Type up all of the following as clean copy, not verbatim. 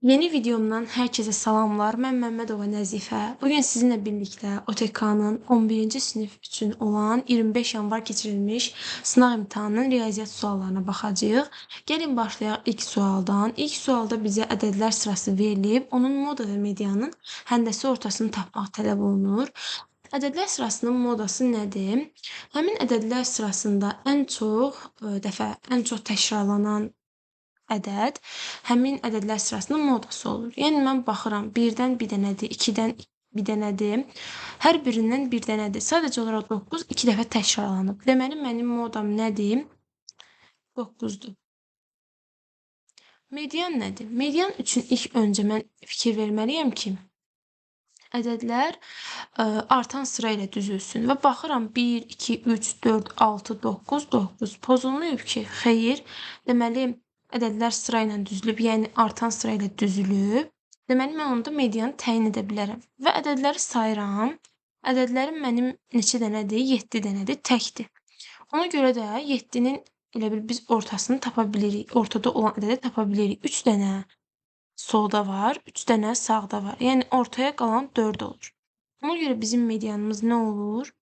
Yeni videomdan hər kəsə salamlar. Mən Məmmədova Nəzifə. Bugün sizinlə birlikdə OTK-nın 11-ci sinif üçün olan 25 yanvar keçirilmiş sınaq imtahanının riyaziyyat suallarına baxacağıq. Gəlin başlayaq ilk sualdan. İlk sualda bizə ədədlər sırası verilib. Onun moda və medianın həndəsi ortasını tapmaq tələb olunur. Ədədlər sırasının modası nədir? Həmin ədədlər sırasında ən çox dəfə, ən çox təkrarlanan ədəd həmin ədədlər sırasının modası olur. Yəni mən baxıram, 1-dən bir dənədir, 2-dən bir dənədir, hər birindən bir dənədir. Sadəcə olaraq 9 2 dəfə təkrarlanıb. Deməli, mənim modam nədir? 9-dur. Median nədir? Median üçün ilk öncə mən fikir verməliyəm ki, ədədlər artan sıra ilə düzülsün və baxıram 1, 2, 3, 4, 6, 9, 9 pozulmayıb ki, xeyir. Deməli, ədədlər sıra ilə düzülüb, yəni artan sıra ilə düzülüb. Deməli, mən onda medianı təyin edə bilərəm və ədədləri sayıram. Ədədlərim mənim neçə dənədir? 7 dənədir, təkdir. Ona görə də 7-nin elə bil biz ortasını tapa bilirik, ortada olan ədədi tapa bilirik. 3 dənə solda var, 3 dənə sağda var. Yəni, ortaya qalan 4 olur. Ona görə bizim medianımız nə olur?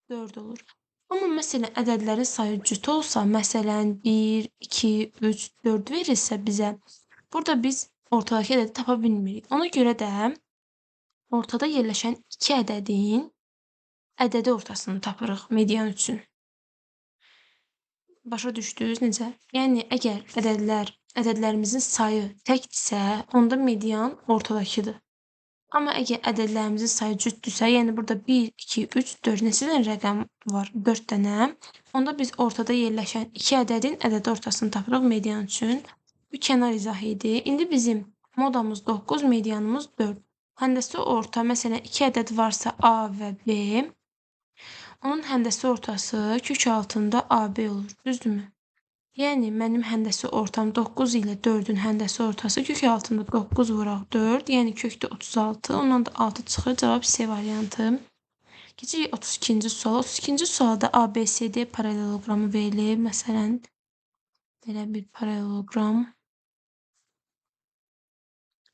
4 olur. Amma məsələn, ədədlərin sayı cüt olsa, məsələn, 1, 2, 3, 4 verilsə bizə, burada biz ortadakı ədədi tapa bilmirik. Ona görə də ortada yerləşən 2 ədədin ədədi ortasını tapırıq median üçün. Başa düşdünüz necə? Yəni, əgər ədədlərimizin sayı təkdirsə, onda median ortadakıdır. Amma əgər ədədlərimizin sayı cütdürsə, yəni burada 1, 2, 3, 4 neçə dənə rəqəm var? 4 dənə. Onda biz ortada yerləşən 2 ədədin ədədi ortasını tapırıq median üçün. Bu kənar izahı idi. İndi bizim modamız 9, medianımız 4. Həndəsi orta, məsələn, 2 ədəd varsa A və B, onun həndəsi ortası kök altında AB olur. Düzdürmü? Yəni, mənim həndəsi ortam 9 ilə 4-ün həndəsi ortası kök altında 9 vuraq 4, yəni kökdə 36, ondan da 6 çıxır. Cavab C variantı. Keçirik 32-ci suala. 32-ci sualda ABCD paralleloqramı verilib. Məsələn, belə bir paralleloqram.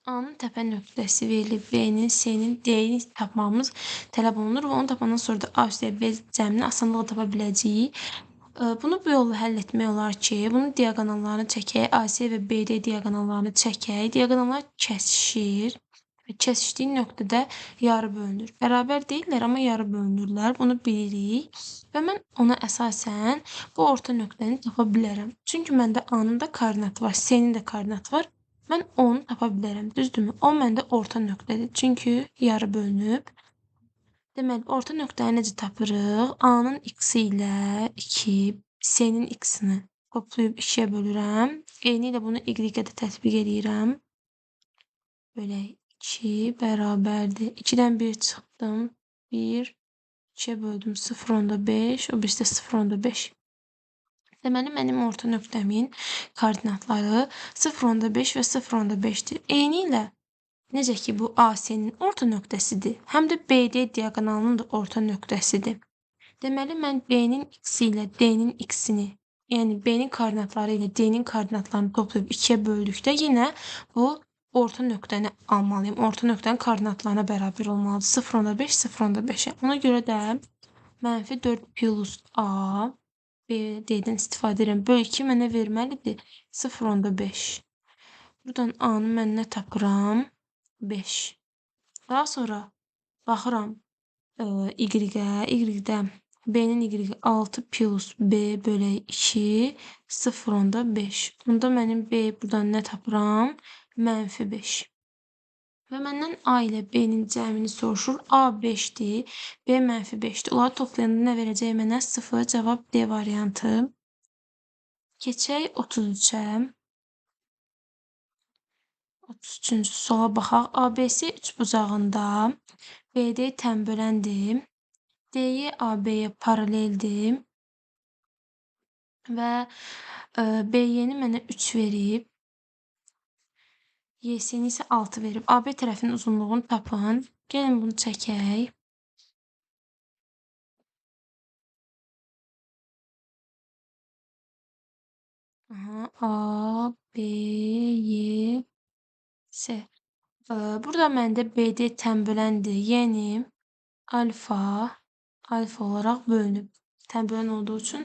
A-nın təpə nöqtəsi verilib, B-nin, C-nin, D-ni tapmağımız tələb olunur və onu tapandan sonra da A üstəyə B cəmini asanlıqla tapa biləcəyik. Bunu bu yolla həll etmək olar ki, bunun diaqonallarını çəkək, AC və BD diaqonallarını çəkək. Diaqonallar kəsişir və kəsişdiyi nöqtədə yarı bölünür. Bərabər deyirlər, amma yarı bölünürlər. Bunu bilirik və mən ona əsasən bu orta nöqtəni tapa bilərəm. Çünki məndə A-nın da koordinatı var, C-nin də koordinatı var. Mən onu tapa bilərəm, düzdürmü? O məndə orta nöqtədir, çünki yarı bölünüb. Deməli, orta nöqtəni necə tapırıq? A-nın x-i ilə 2, C-nin x-ini toplayıb 2-yə bölürəm. Eyni ilə bunu y-ə də tətbiq edirəm. Belə 2 bərabərdir. 2-dən 1 çıxdım. 1, 2-yə böldüm 0,5, o birisi də 0,5. Deməli, mənim orta nöqtəmin koordinatları 0,5 və 0,5-dir. Eyni ilə necə ki, bu AC-nin orta nöqtəsidir, həm də BD diaqonalının da orta nöqtəsidir. Deməli, mən B-nin x-i ilə D-nin x-ini, yəni B-nin koordinatları ilə D-nin koordinatlarını toplayıb 2-yə böldükdə yenə bu orta nöqtəni almalıyım. Orta nöqtənin koordinatlarına bərabər olmalıdır. 0,5, 0,5-ə. Ona görə də mənfi 4 plus A, B, D-dən istifadə edirəm. Böl 2 mənə verməlidir 0,5. Buradan A-nı mən nə tapıram? 5. Daha sonra baxıram Y-ə, Y-də B-nin Y-i 6 plus B bölək 2, 0,5. Onda mənim B buradan nə tapıram? Mənfi 5. Və məndən A ilə B-nin cəmini soruşur. A 5-dir, B mənfi 5-dir. Onları toplayanda nə verəcək mənə? 0. Cavab D variantı. Keçək 33-ə. 33-cü suala baxaq. ABC üçbucağında BD tənböləndir, DY AB-yə paraleldir və BY-ni mənə 3 verib, YC-ni isə 6 verib. AB tərəfinin uzunluğunu tapın. Gəlin bunu çəkək. Aha, A, C. Burada məndə BD tənböləndir. Yəni alfa alfa olaraq bölünüb. Tənbölən olduğu üçün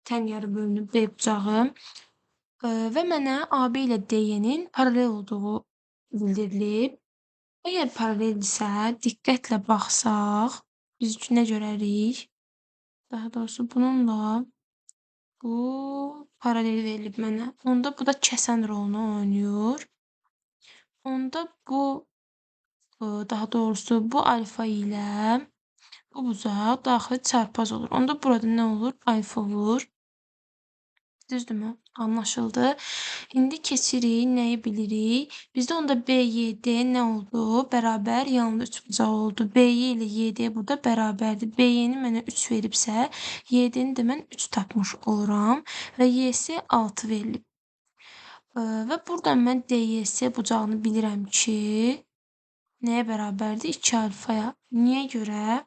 tən yarı bölünüb B bucağı. Və mənə AB ilə DY-nin paralel olduğu bildirilib. Əgər paraleldirsə, diqqətlə baxsaq, biz nə görərik? Daha doğrusu bununla bu paralel verilib mənə. Onda bu da kəsən rolunu oynayır. Onda bu, daha doğrusu bu alfa ilə bu bucaq daxili çarpaz olur. Onda burada nə olur? Alfa olur. Düzdürmü? Anlaşıldı. İndi keçirik. Nəyi bilirik? Bizdə onda BYD nə oldu? Bərabər yanlı üçbucaq oldu. BY ilə YD burada bərabərdir. BY-ni mənə 3 veribsə, YD-ni də mən 3 tapmış oluram və YS 6 verilib. Və buradan mən DYS bucağını bilirəm ki, nəyə bərabərdir? 2 alfaya. Niyə görə?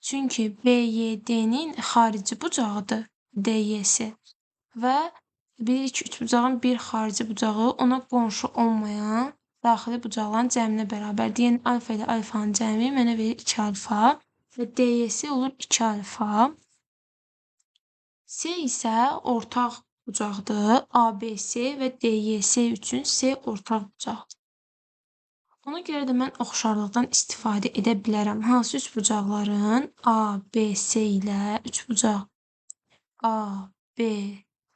Çünki BYD-nin xarici bucağıdır DYS. Və bilirik ki, üçbucağın bir xarici bucağı ona qonşu olmayan daxili bucaqların cəminə bərabərdir. Yəni, alfa ilə alfanın cəmi mənə verir 2 alfa və DYS olur 2 alfa. C isə ortaq bucaqdır. ABC və DYS üçün C ortaq bucaqdır. Ona görə də mən oxşarlıqdan istifadə edə bilərəm. Hansı üçbucaqların A, B, C ilə üçbucaq A, B,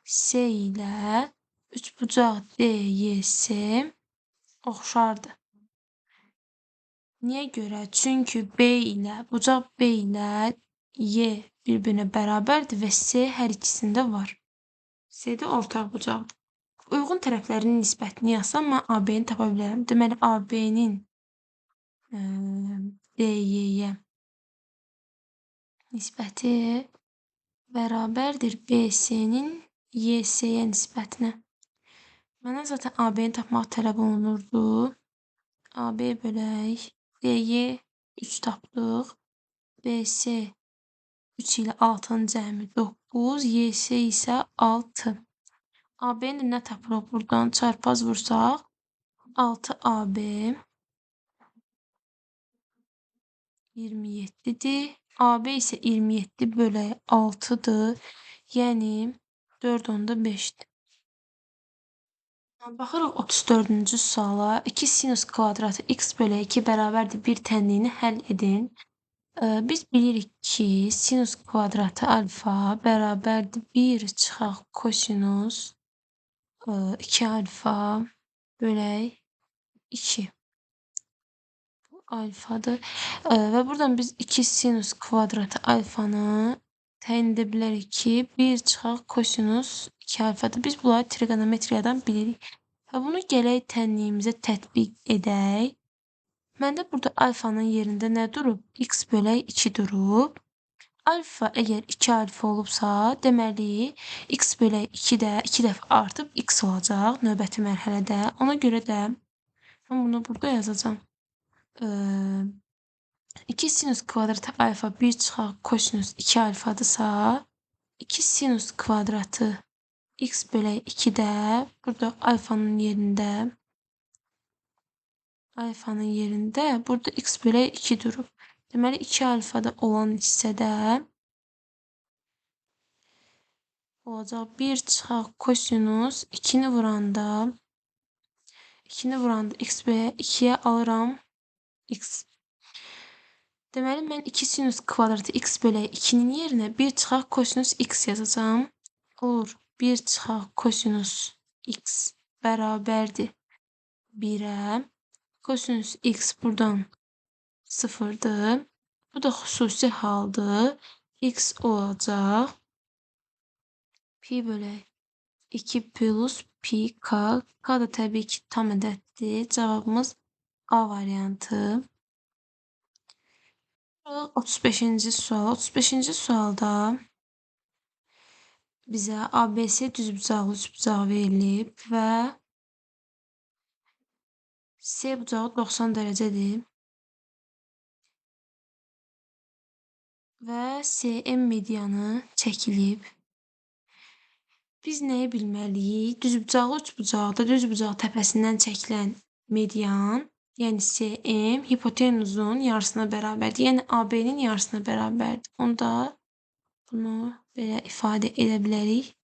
C ilə üçbucaq D, Y, C oxşardır. Niyə görə? Çünki B ilə, bucaq B ilə Y bir-birinə bərabərdir və C hər ikisində var. C də ortaq bucaqdır. Uyğun tərəflərin nisbətini yazsam, mən AB-ni tapa bilərəm. Deməli, AB-nin DY-yə nisbəti bərabərdir BC-nin YS-yə nisbətinə. Məndən zaten AB-ni tapmaq tələb olunurdu. AB bölək DY 3 tapdıq. BC 3 ilə 6-nın cəmi 9, YS isə 6. AB-ni nə tapırıq buradan? Çarpaz vursaq 6AB 27-dir. AB isə 27 bölək 6-dır. Yəni 4,5-dir. Baxırıq 34-cü suala. 2 sinus kvadratı x bölək 2 bərabərdir 1 tənliyini həll edin. Biz bilirik ki, sinus kvadratı alfa bərabərdir 1 çıxaq kosinus 2 alfa bölək 2. Bu alfadır. Və buradan biz 2 sinus kvadratı alfanı təyin edə bilərik ki, 1 çıxaq kosinus 2 alfadır. Biz bunları trigonometriyadan bilirik. Və bunu gələk tənliyimizə tətbiq edək. Məndə burada alfanın yerində nə durub? X bölək 2 durub. Alfa əgər 2 alfa olubsa, deməli x bölək 2 də 2 dəfə artıb x olacaq növbəti mərhələdə. Ona görə də mən bunu burada yazacağam. 2 sinus kvadratı alfa 1 çıxaq kosinus 2 alfadırsa, 2 sinus kvadratı x bölək 2 də burada alfanın yerində burada x bölək 2 durub. Deməli 2 alfada olan hissədə olacaq 1 çıxaq kosinus 2-ni vuranda x bölək 2-yə alıram x. Deməli mən 2 sinus kvadratı x bölək 2-nin yerinə 1 çıxaq kosinus x yazacağam. Olur 1 çıxaq kosinus x bərabərdir 1-ə. Kosinus x buradan 0-dır. Bu da xüsusi haldır. X olacaq pi bölək 2 plus pi k. K da təbii ki tam ədəddir. Cavabımız A variantı. 35-ci sual. 35-ci sualda bizə ABC düzbucaqlı üçbucaq verilib və C bucağı 90 dərəcədir və CM medianı çəkilib. Biz nəyi bilməliyik? Düzbucaqlı üçbucaqda düzbucaq təpəsindən çəkilən Median, yəni CM hipotenuzun yarısına bərabərdir. Yəni AB-nin yarısına bərabərdir. Onda bunu belə ifadə edə bilərik.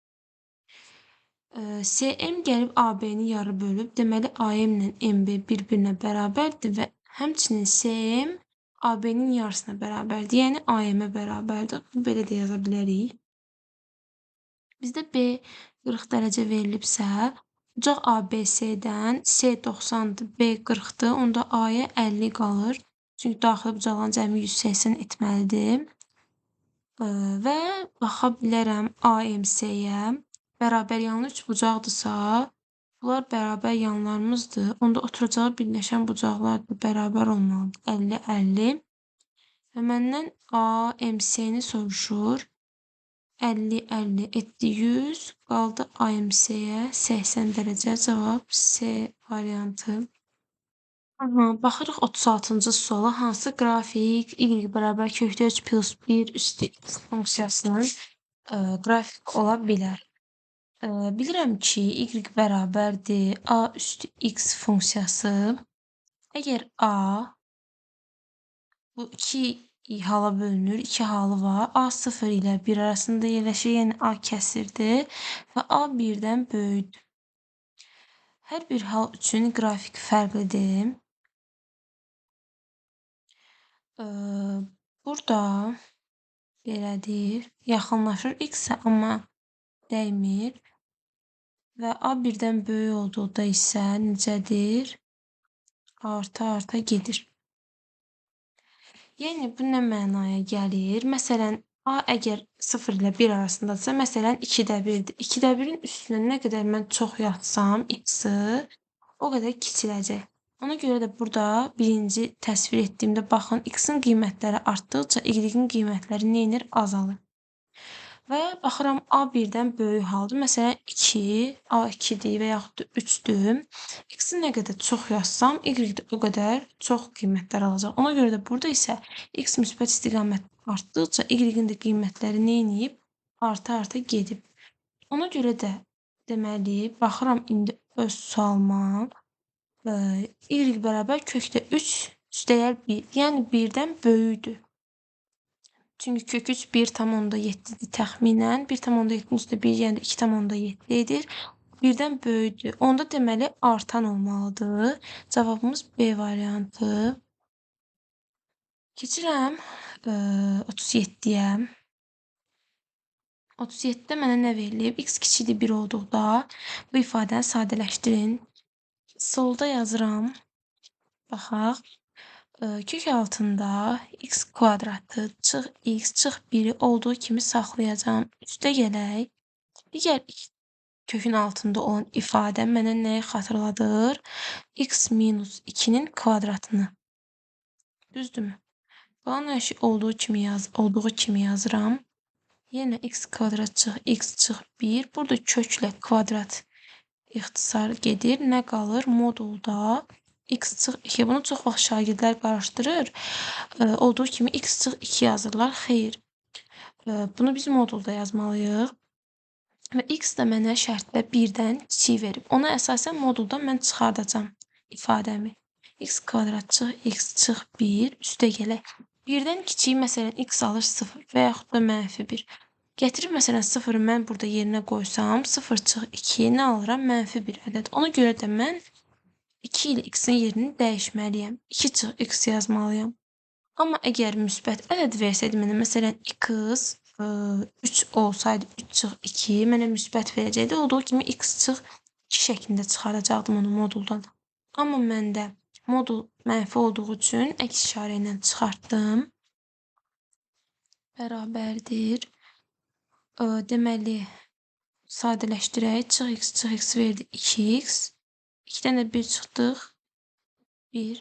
CM gəlib AB-ni yarı bölüb. Deməli, AM ilə MB bir-birinə bərabərdir və həmçinin CM AB-nin yarısına bərabərdir. Yəni AM-ə bərabərdir. Bunu belə də yaza bilərik. Bizdə B 40 dərəcə verilibsə, bucaq ABC-dən C 90-dır, B 40-dır. Onda A-ya 50 qalır. Çünki daxili bucaqların cəmi 180 etməlidir. Və baxa bilərəm AMC-yə. Bərabər yanlı üç bucaqdırsa, bunlar bərabər yanlarımızdır. Onda oturacağı birləşən bucaqlar da bərabər olmalıdır. 50, 50. Və məndən AMC-ni soruşur. 50, 50 etdi 100. Qaldı AMC-yə 80 dərəcə. Cavab C variantı. Aha, baxırıq 36-cı suala. Hansı qrafik Y bərabər kökdə 3 plus 1 üstü x funksiyasının qrafik ola bilər? Bilirəm ki, Y bərabərdir A üstü x funksiyası. Əgər A bu iki hala bölünür, iki halı var. A 0 ilə 1 arasında yerləşir, yəni A kəsirdir və A 1-dən böyükdür. Hər bir hal üçün qrafik fərqlidir. Burada belədir, yaxınlaşır x-ə, amma dəymir. Və A 1-dən böyük olduqda isə necədir? Arta-arta gedir. Yəni, bu nə mənaya gəlir? Məsələn, A əgər 0 ilə 1 arasındadırsa, məsələn, 2-də 1-dir. 2-də 1-in üstünə nə qədər mən çox yatsam x-i, o qədər kiçiləcək. Ona görə də burada birinci təsvir etdiyimdə baxın, x-in qiymətləri artdıqca y-in qiymətləri nə edir? Azalır. Və baxıram, A 1-dən böyük haldır. Məsələn, 2, A 2-dir və yaxud da 3-dür. X-i nə qədər çox yazsam, Y də o qədər çox qiymətlər alacaq. Ona görə də burada isə X müsbət istiqamət artdıqca Y-in də qiymətləri nə eləyib? Arta-arta gedib. Ona görə də deməli, baxıram indi öz sualıma. Y bərabər kökdə 3 üstəgəl 1, yəni 1-dən böyükdür. Çünki kök 3 1,7-dir təxminən. 1,7-nin üstə 1, yəni 2,7 edir. 1-dən böyükdür. Onda deməli artan olmalıdır. Cavabımız B variantı. Keçirəm 37-yə. 37-də mənə nə verilib? X kiçikdir 1 olduqda bu ifadəni sadələşdirin. Solda yazıram. Baxaq. Kök altında x kvadratı çıx x çıx 1-i olduğu kimi saxlayacağam. Üstə gələk. Digər kökün altında olan ifadə mənə nəyi xatırladır? X minus 2-nin kvadratını. Düzdürmü? Qalan hər şey olduğu kimi yazıram. Yenə x kvadrat çıx x çıx 1. Burada köklə kvadrat ixtisar gedir. Nə qalır? Modulda x çıx 2. Bunu çox vaxt şagirdlər qarışdırır. Olduğu kimi x çıx 2 yazırlar. Xeyr. Bunu biz modulda yazmalıyıq. Və x də mənə şərtdə 1-dən kiçik verib. Ona əsasən moduldan mən çıxardacam ifadəmi. X kvadrat çıx x çıx 1 üstə gələk. 1-dən kiçik məsələn x alır 0 və yaxud da mənfi 1. Gətirib məsələn 0-ı mən burada yerinə qoysam 0 çıx 2 nə alıram? Mənfi 1 ədəd. Ona görə də mən 2 ilə x-in yerini dəyişməliyəm. 2 çıx x yazmalıyam. Amma əgər müsbət ədəd versəydi mənə, məsələn x 3 olsaydı 3 çıx 2 mənə müsbət verəcəkdi. Olduğu kimi x çıx 2 şəklində çıxaracaqdım onu moduldan. Amma məndə modul mənfi olduğu üçün əks işarə ilə çıxartdım. Bərabərdir. Deməli, sadələşdirək. Çıx x çıx x verdi 2x. 2-dən də 1 çıxdıq. 1.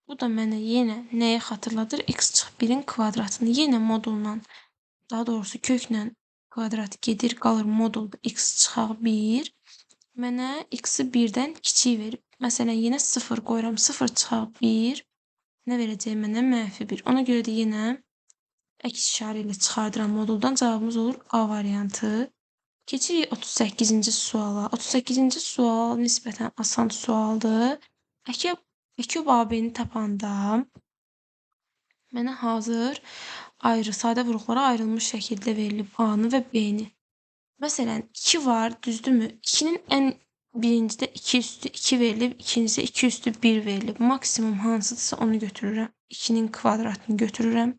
Bu da mənə yenə nəyi xatırladır? X çıx 1-in kvadratını. Yenə modulla, daha doğrusu köklə kvadrat gedir, qalır modulda x çıxaq 1. Mənə x-i 1-dən kiçik verib. Məsələn, yenə 0 qoyuram. 0 çıxaq 1. Nə verəcək mənə? Mənfi 1. Ona görə də yenə əks işarə ilə çıxardıram moduldan. Cavabımız olur A variantı. Keçirik 38-ci suala. 38-ci sual nisbətən asan sualdır. Əkub AB-ni tapanda mənə hazır ayrı sadə vuruqlara ayrılmış şəkildə verilib A-nı və B-ni. Məsələn, 2 var, düzdürmü? 2-nin ən birincidə 2 üstü 2 verilib, ikincidə 2 üstü 1 verilib. Maksimum hansıdırsa onu götürürəm. 2-nin kvadratını götürürəm.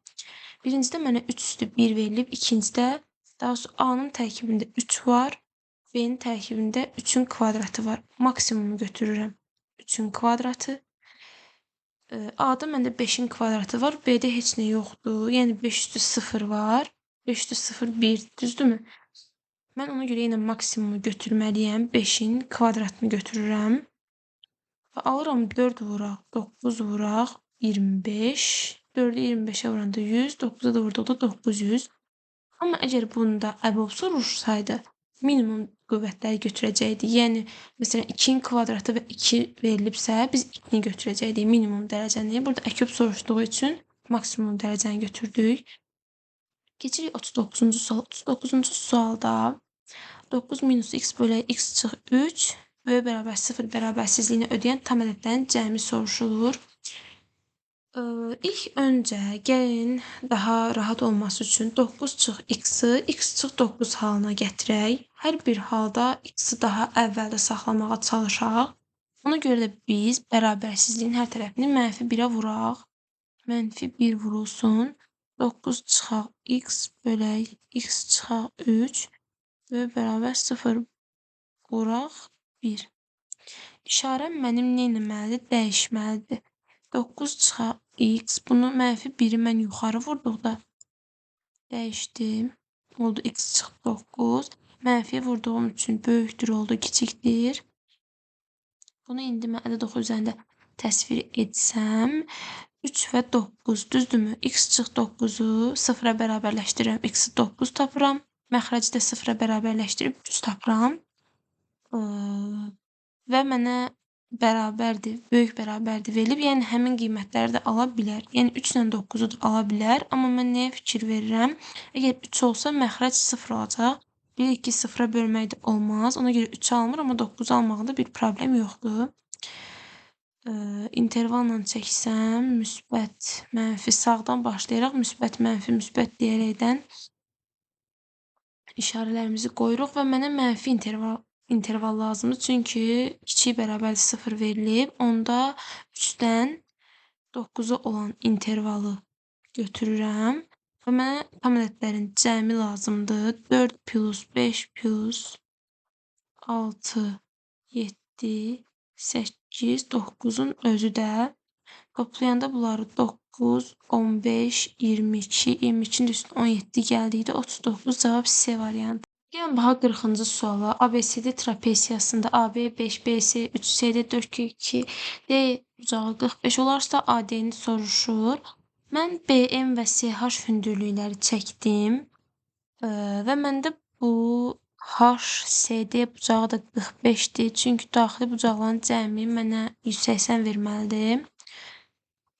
Birincidə mənə 3 üstü 1 verilib, ikincidə, daha doğrusu A-nın tərkibində 3 var, B-nin tərkibində 3-ün kvadratı var. Maksimumu götürürəm. 3-ün kvadratı. A-da məndə 5-in kvadratı var, B-də heç nə yoxdur. Yəni 5 üstü 0 var. 5 üstü 0, 1, düzdürmü? Mən ona görə yenə maksimumu götürməliyəm. 5-in kvadratını götürürəm. Və alıram 4 vuraq, 9 vuraq, 25. 4-ü 25-ə vuranda 100, 9-a da vurduqda 900. Amma əgər bunda əbob soruşsaydı, minimum qüvvətləri götürəcəkdik. Yəni, məsələn, 2-nin kvadratı və 2 verilibsə, biz 2-ni götürəcəkdik, minimum dərəcəni. Burada əkub soruşduğu üçün maksimum dərəcəni götürdük. Keçirik 39-cu sual. 39-cu sualda 9 minus x bölək x çıx 3 böyük bərabər 0 bərabərsizliyini ödəyən tam ədədlərin cəmi soruşulur. İlk öncə gəlin daha rahat olması üçün 9 çıx x-i x çıx 9 halına gətirək. Hər bir halda x-i daha əvvəldə saxlamağa çalışaq. Ona görə də biz bərabərsizliyin hər tərəfini mənfi 1-ə vuraq. Mənfi 1 vurulsun. 9 çıxaq x bölək x çıxaq 3 böyük bərabər 0 vuraq 1. İşarəm mənim nə etməlidir? Dəyişməlidir. 9 çıxaq x, bunu mənfi 1-i mən yuxarı vurduqda dəyişdim. Oldu x çıx 9. Mənfiyə vurduğum üçün böyükdür oldu, kiçikdir. Bunu indi mən ədəd oxu üzərində təsvir etsəm, 3 və 9, düzdürmü? X çıx 9-u 0-a bərabərləşdirirəm. X-i 9 tapıram. Məxrəci də 0-a bərabərləşdirib 3 tapıram. Və mənə bərabərdir, böyük bərabərdir verilib. Yəni, həmin qiymətləri də ala bilər. Yəni, 3 ilə 9-u da ala bilər. Amma mən nəyə fikir verirəm? Əgər 3 olsa, məxrəc 0 olacaq. Bilirik ki, 0-a bölmək də olmaz. Ona görə 3 almır, amma 9 almağında bir problem yoxdur. İntervalla çəksəm, müsbət, mənfi, sağdan başlayaraq müsbət, mənfi, müsbət deyərəkdən işarələrimizi qoyuruq və mənə mənfi interval lazımdır. Çünki kiçik bərabər 0 verilib. Onda 3-dən 9-a olan intervalı götürürəm və mənə tam ədədlərin cəmi lazımdır. 4 plus 5 plus 6, 7, 8, 9-un özü də toplayanda bunları 9, 15, 22, 22-nin üstünə 17 gəldikdə 39 cavab C variantı. Gəlin baxaq 40-cı suala. ABCD trapesiyasında AB 5, BC 3, CD 4, 2, D bucağı 45 olarsa AD-ni soruşur. Mən BM və CH hündürlükləri çəkdim və məndə bu HCD bucağı da 45-dir. Çünki daxili bucaqların cəmi mənə 180 verməlidir.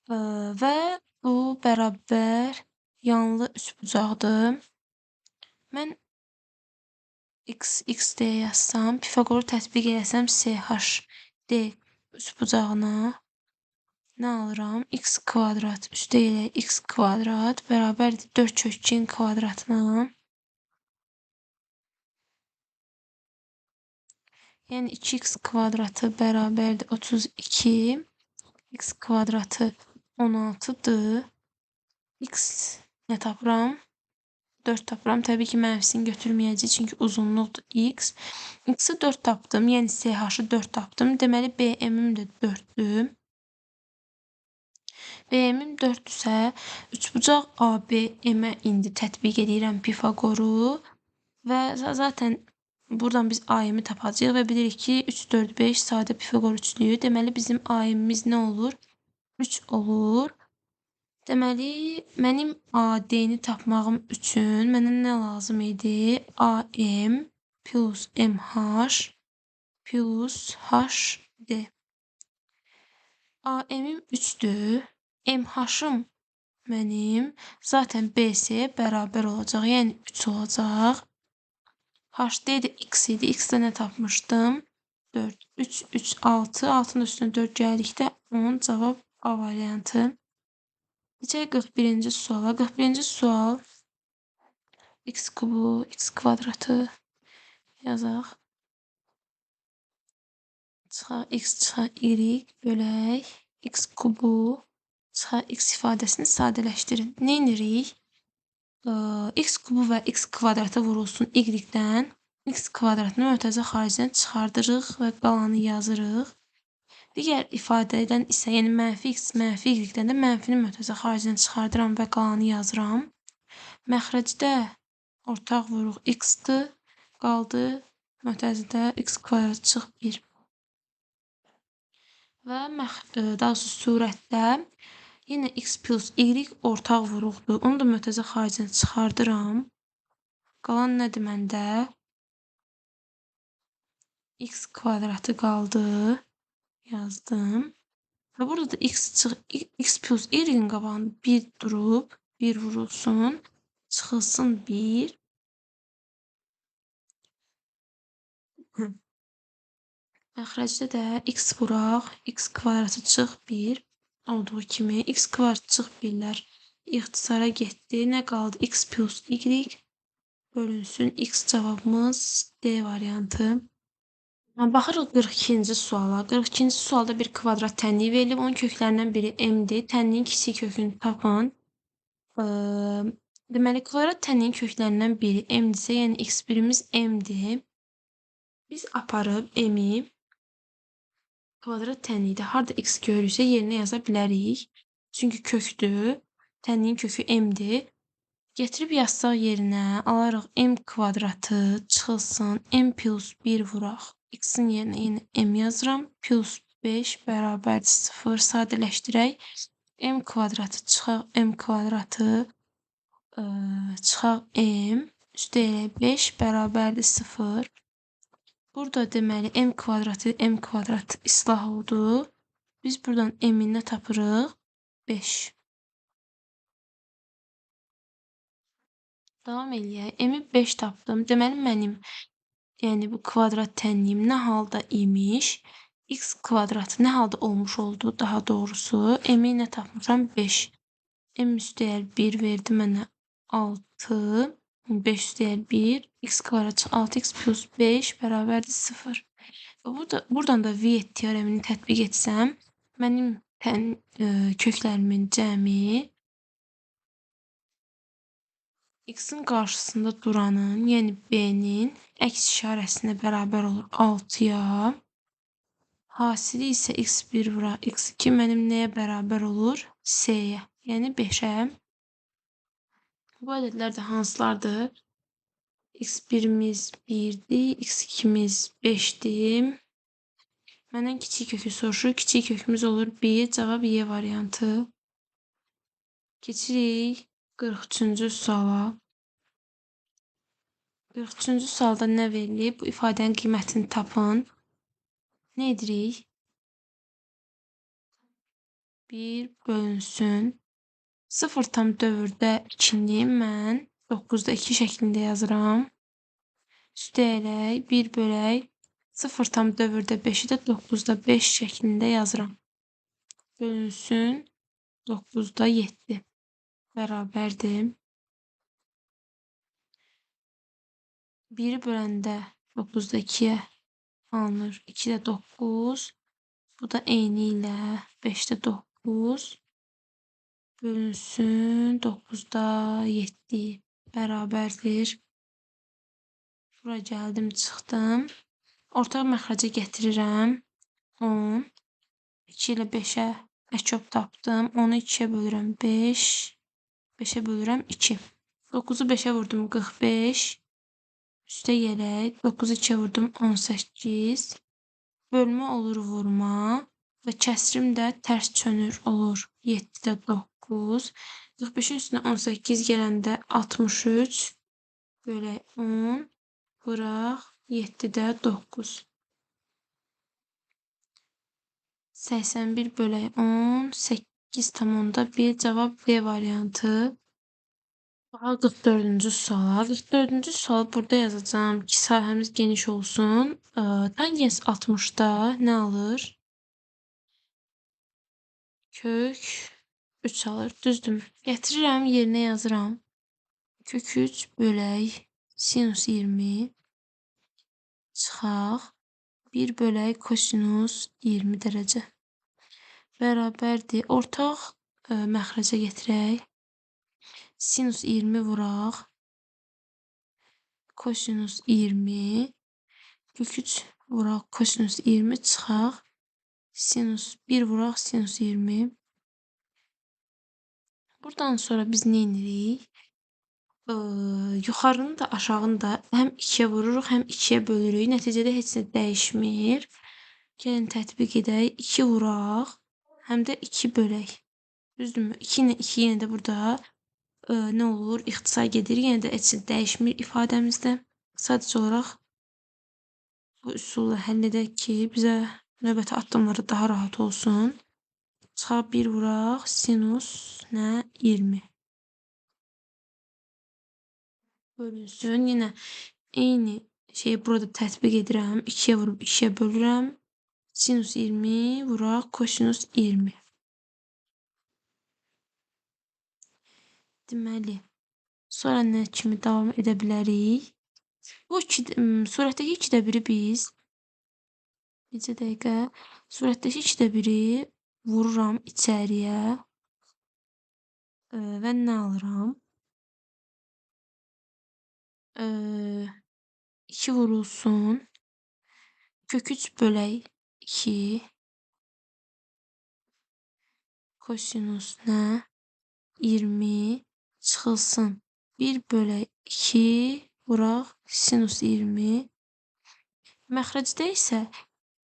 Və bu bərabər yanlı üçbucaqdır. Mən X, X, D yazsam, Pifagoru tətbiq eləsəm CHD üçbucağına nə alıram? X kvadrat üstə ilə X kvadrat bərabərdir 4 kök 2-nin kvadratına. Yəni 2x kvadratı bərabərdir 32, x kvadratı 16-dır. X nə tapıram? 4 tapıram. Təbii ki, mənfisini götürməyəcəyik, çünki uzunluqdur x. X-i 4 tapdım, yəni CH-ı 4 tapdım. Deməli, BM-im də 4-dür. BM-im 4-dürsə, üçbucaq ABM-ə indi tətbiq edirəm Pifagoru və zaten buradan biz AM-i tapacağıq və bilirik ki, 3, 4, 5 sadə Pifagor üçlüyü. Deməli, bizim AM-imiz nə olur? 3 olur. Deməli, mənim AD-ni tapmağım üçün mənə nə lazım idi? AM plus MH plus HD. AM-im 3-dür. MH-ım mənim zaten BC-yə bərabər olacaq. Yəni 3 olacaq. HD də X idi. X-də nə tapmışdım? 4. 3, 3, 6. 6-nın üstünə 4 gəldikdə 10. Cavab A variantı. Keçək 41-ci suala. 41-ci sual x kubu, x kvadratı yazaq. Çıxaq x, çıxaq y bölək x kubu, çıxaq x ifadəsini sadələşdirin. Nə edirik? X kubu və x kvadratı vurulsun y-dən. X kvadratını mötərizə xaricindən çıxardırıq və qalanı yazırıq. Digər ifadədən isə, yəni mənfi x, mənfi y-dən də mənfini mötərizə xaricindən çıxardıram və qalanı yazıram. Məxrəcdə ortaq vuruq x-dir, qaldı mötərizədə x kvadratı çıx 1. Və daha doğrusu surətdə yenə x plus y ortaq vuruqdur. Onu da mötərizə xaricindən çıxardıram. Qalan nədir məndə? X kvadratı qaldı. Yazdım. Və burada da x, çıx, x plus y-in qabağında 1 durub, 1 vurulsun, çıxılsın 1. Məxrəcdə də x vuraq, x kvadratı çıx 1 olduğu kimi x kvadratı çıx 1-lər ixtisara getdi. Nə qaldı? X plus y bölünsün. X cavabımız D variantı. Baxırıq 42-ci suala. 42-ci sualda bir kvadrat tənliyi verilib. Onun köklərindən biri m-dir. Tənliyin kiçik kökünü tapın. Deməli, kvadrat tənliyin köklərindən biri m-dirsə, yəni x1-imiz m-dir. Biz aparıb m-i kvadrat tənlikdə harda x görürüksə yerinə yaza bilərik. Çünki kökdür. Tənliyin kökü m-dir. Gətirib yazsaq yerinə alarıq m kvadratı çıxılsın. M plus 1 vuraq. X-in yerinə yenə m yazıram. Plus 5 bərabərdir 0. Sadələşdirək. M kvadratı çıxaq m kvadratı çıxaq m. Üstə eləyək 5 bərabərdir 0. Burada deməli m kvadratı m kvadrat islah oldu. Biz buradan m-i nə tapırıq? 5. Davam eləyək. M-i 5 tapdım. Deməli mənim, yəni bu kvadrat tənliyim nə halda imiş? X kvadratı nə halda olmuş oldu daha doğrusu? M-i nə tapmışam? 5. M üstəgəl 1 verdi mənə 6. 5 üstəgəl 1. X kvadrat 6x plus 5 bərabərdir 0. Buradan da Viet teoremini tətbiq etsəm, mənim köklərimin cəmi x-in qarşısında duranın, yəni b-nin əks işarəsinə bərabər olur 6-ya. Hasili isə x1 vuraq x2 mənim nəyə bərabər olur? S-yə, yəni 5-ə. Bu ədədlər də hansılardır? x1-imiz 1-dir, x2-miz 5-dir. Məndən kiçik kökü soruşur. Kiçik kökümüz olur 1. Cavab Y variantı. Keçirik 43-cü suala. 43-cü sualda nə verilib? Bu ifadənin qiymətini tapın. Nə edirik? 1 bölünsün. 0,4-də 2-ni mən 9-da 2 şəklində yazıram. Üstə elək, 1 bölək, 0,4-də 5-i də 9-da 5 şəklində yazıram. Bölünsün 9-da 7 bərabərdir. 1-i böləndə 9-da 2-yə alınır. 2-də 9. Bu da eyni ilə 5-də 9. Bölünsün 9-da 7 bərabərdir. Bura gəldim, çıxdım. Ortaq məxrəcə gətirirəm. 10. 2 ilə 5-ə əkob tapdım. 10-u 2-yə bölürəm 5. 5-ə bölürəm 2. 9-u 5-ə vurdum 45. Üstə gələk. 9-u 2-yə vurdum 18. Bölmə olur vurma. Və kəsrim də tərs çönür olur. 7-də 9. 45-in üstünə 18 gələndə 63. Bölək 10. Vuraq 7-də 9. 81 bölək 10. 8,1 cavab B variantı. Baxaq 44-cü suala. 44-cü sual burada yazacağam ki, sahəmiz geniş olsun. Tangens 60-da nə alır? Kök 3 alır. Düzdürmü? Gətirirəm, yerinə yazıram. Kök 3 bölək sinus 20 çıxaq 1 bölək kosinus 20 dərəcə bərabərdir. Ortaq məxrəcə gətirək. Sinus 20 vuraq. Kosinus 20. Kök 3 vuraq. Kosinus 20 çıxaq. Sinus 1 vuraq. Sinus 20. Buradan sonra biz nə edirik? Yuxarını da aşağını da həm 2-yə vururuq, həm 2-yə bölürük. Nəticədə heç nə dəyişmir. Gəlin tətbiq edək. 2 vuraq, həm də 2 bölək. Düzdürmü? 2 ilə 2 yenə də burada nə olur? İxtisar gedir. Yenə də heç nə dəyişmir ifadəmizdə. Sadəcə olaraq bu üsulla həll edək ki, bizə növbəti addımları daha rahat olsun. Çıxaq 1 vuraq, sinus nə? 20. Bölünsün. Yenə eyni şeyi burada tətbiq edirəm. 2-yə vurub 2-yə bölürəm. Sinus 20 vuraq, kosinus 20. Deməli, sonra nə kimi davam edə bilərik? Bu surətdəki 2-də 1-i biz neçə dəqiqə? Surətdəki 2-də 1-i vururam içəriyə və nə alıram? 2 vurulsun. Kök 3 bölək 2 kosinus nə? 20 çıxılsın. 1 bölək 2 vuraq sinus 20. Məxrəcdə isə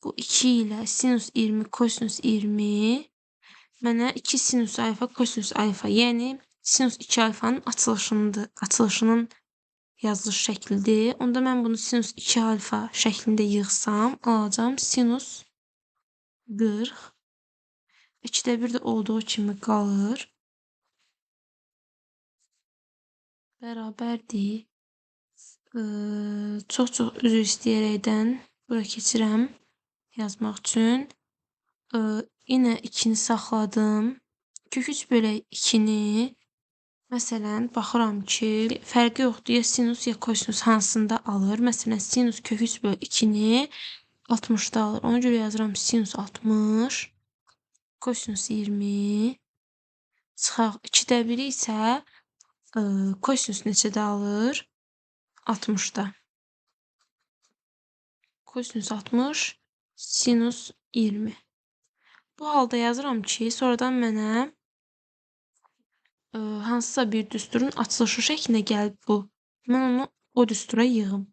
bu 2 ilə sinus 20 kosinus 20 mənə 2 sinus alfa kosinus alfa, yəni sinus 2 alfanın açılışının yazılış şəklidir. Onda mən bunu sinus 2 alfa şəklində yığsam, alacağam sinus 40. 2-də 1 də olduğu kimi qalır. Bərabərdir. Çox-çox üzr istəyərəkdən bura keçirəm yazmaq üçün. Yenə 2-ni saxladım. Kök 3 bölək 2-ni məsələn, baxıram ki, fərqi yoxdur. Ya sinus, ya kosinus hansında alır. Məsələn, sinus kök 3 bölü 2-ni 60-da alır. Ona görə yazıram sinus 60, kosinus 20, çıxaq 2-də 1-i isə kosinus neçədə alır? 60-da. Kosinus 60, sinus 20. Bu halda yazıram ki, sonradan mənə hansısa bir düsturun açılışı şəklində gəlib bu. Mən onu o düstura yığım.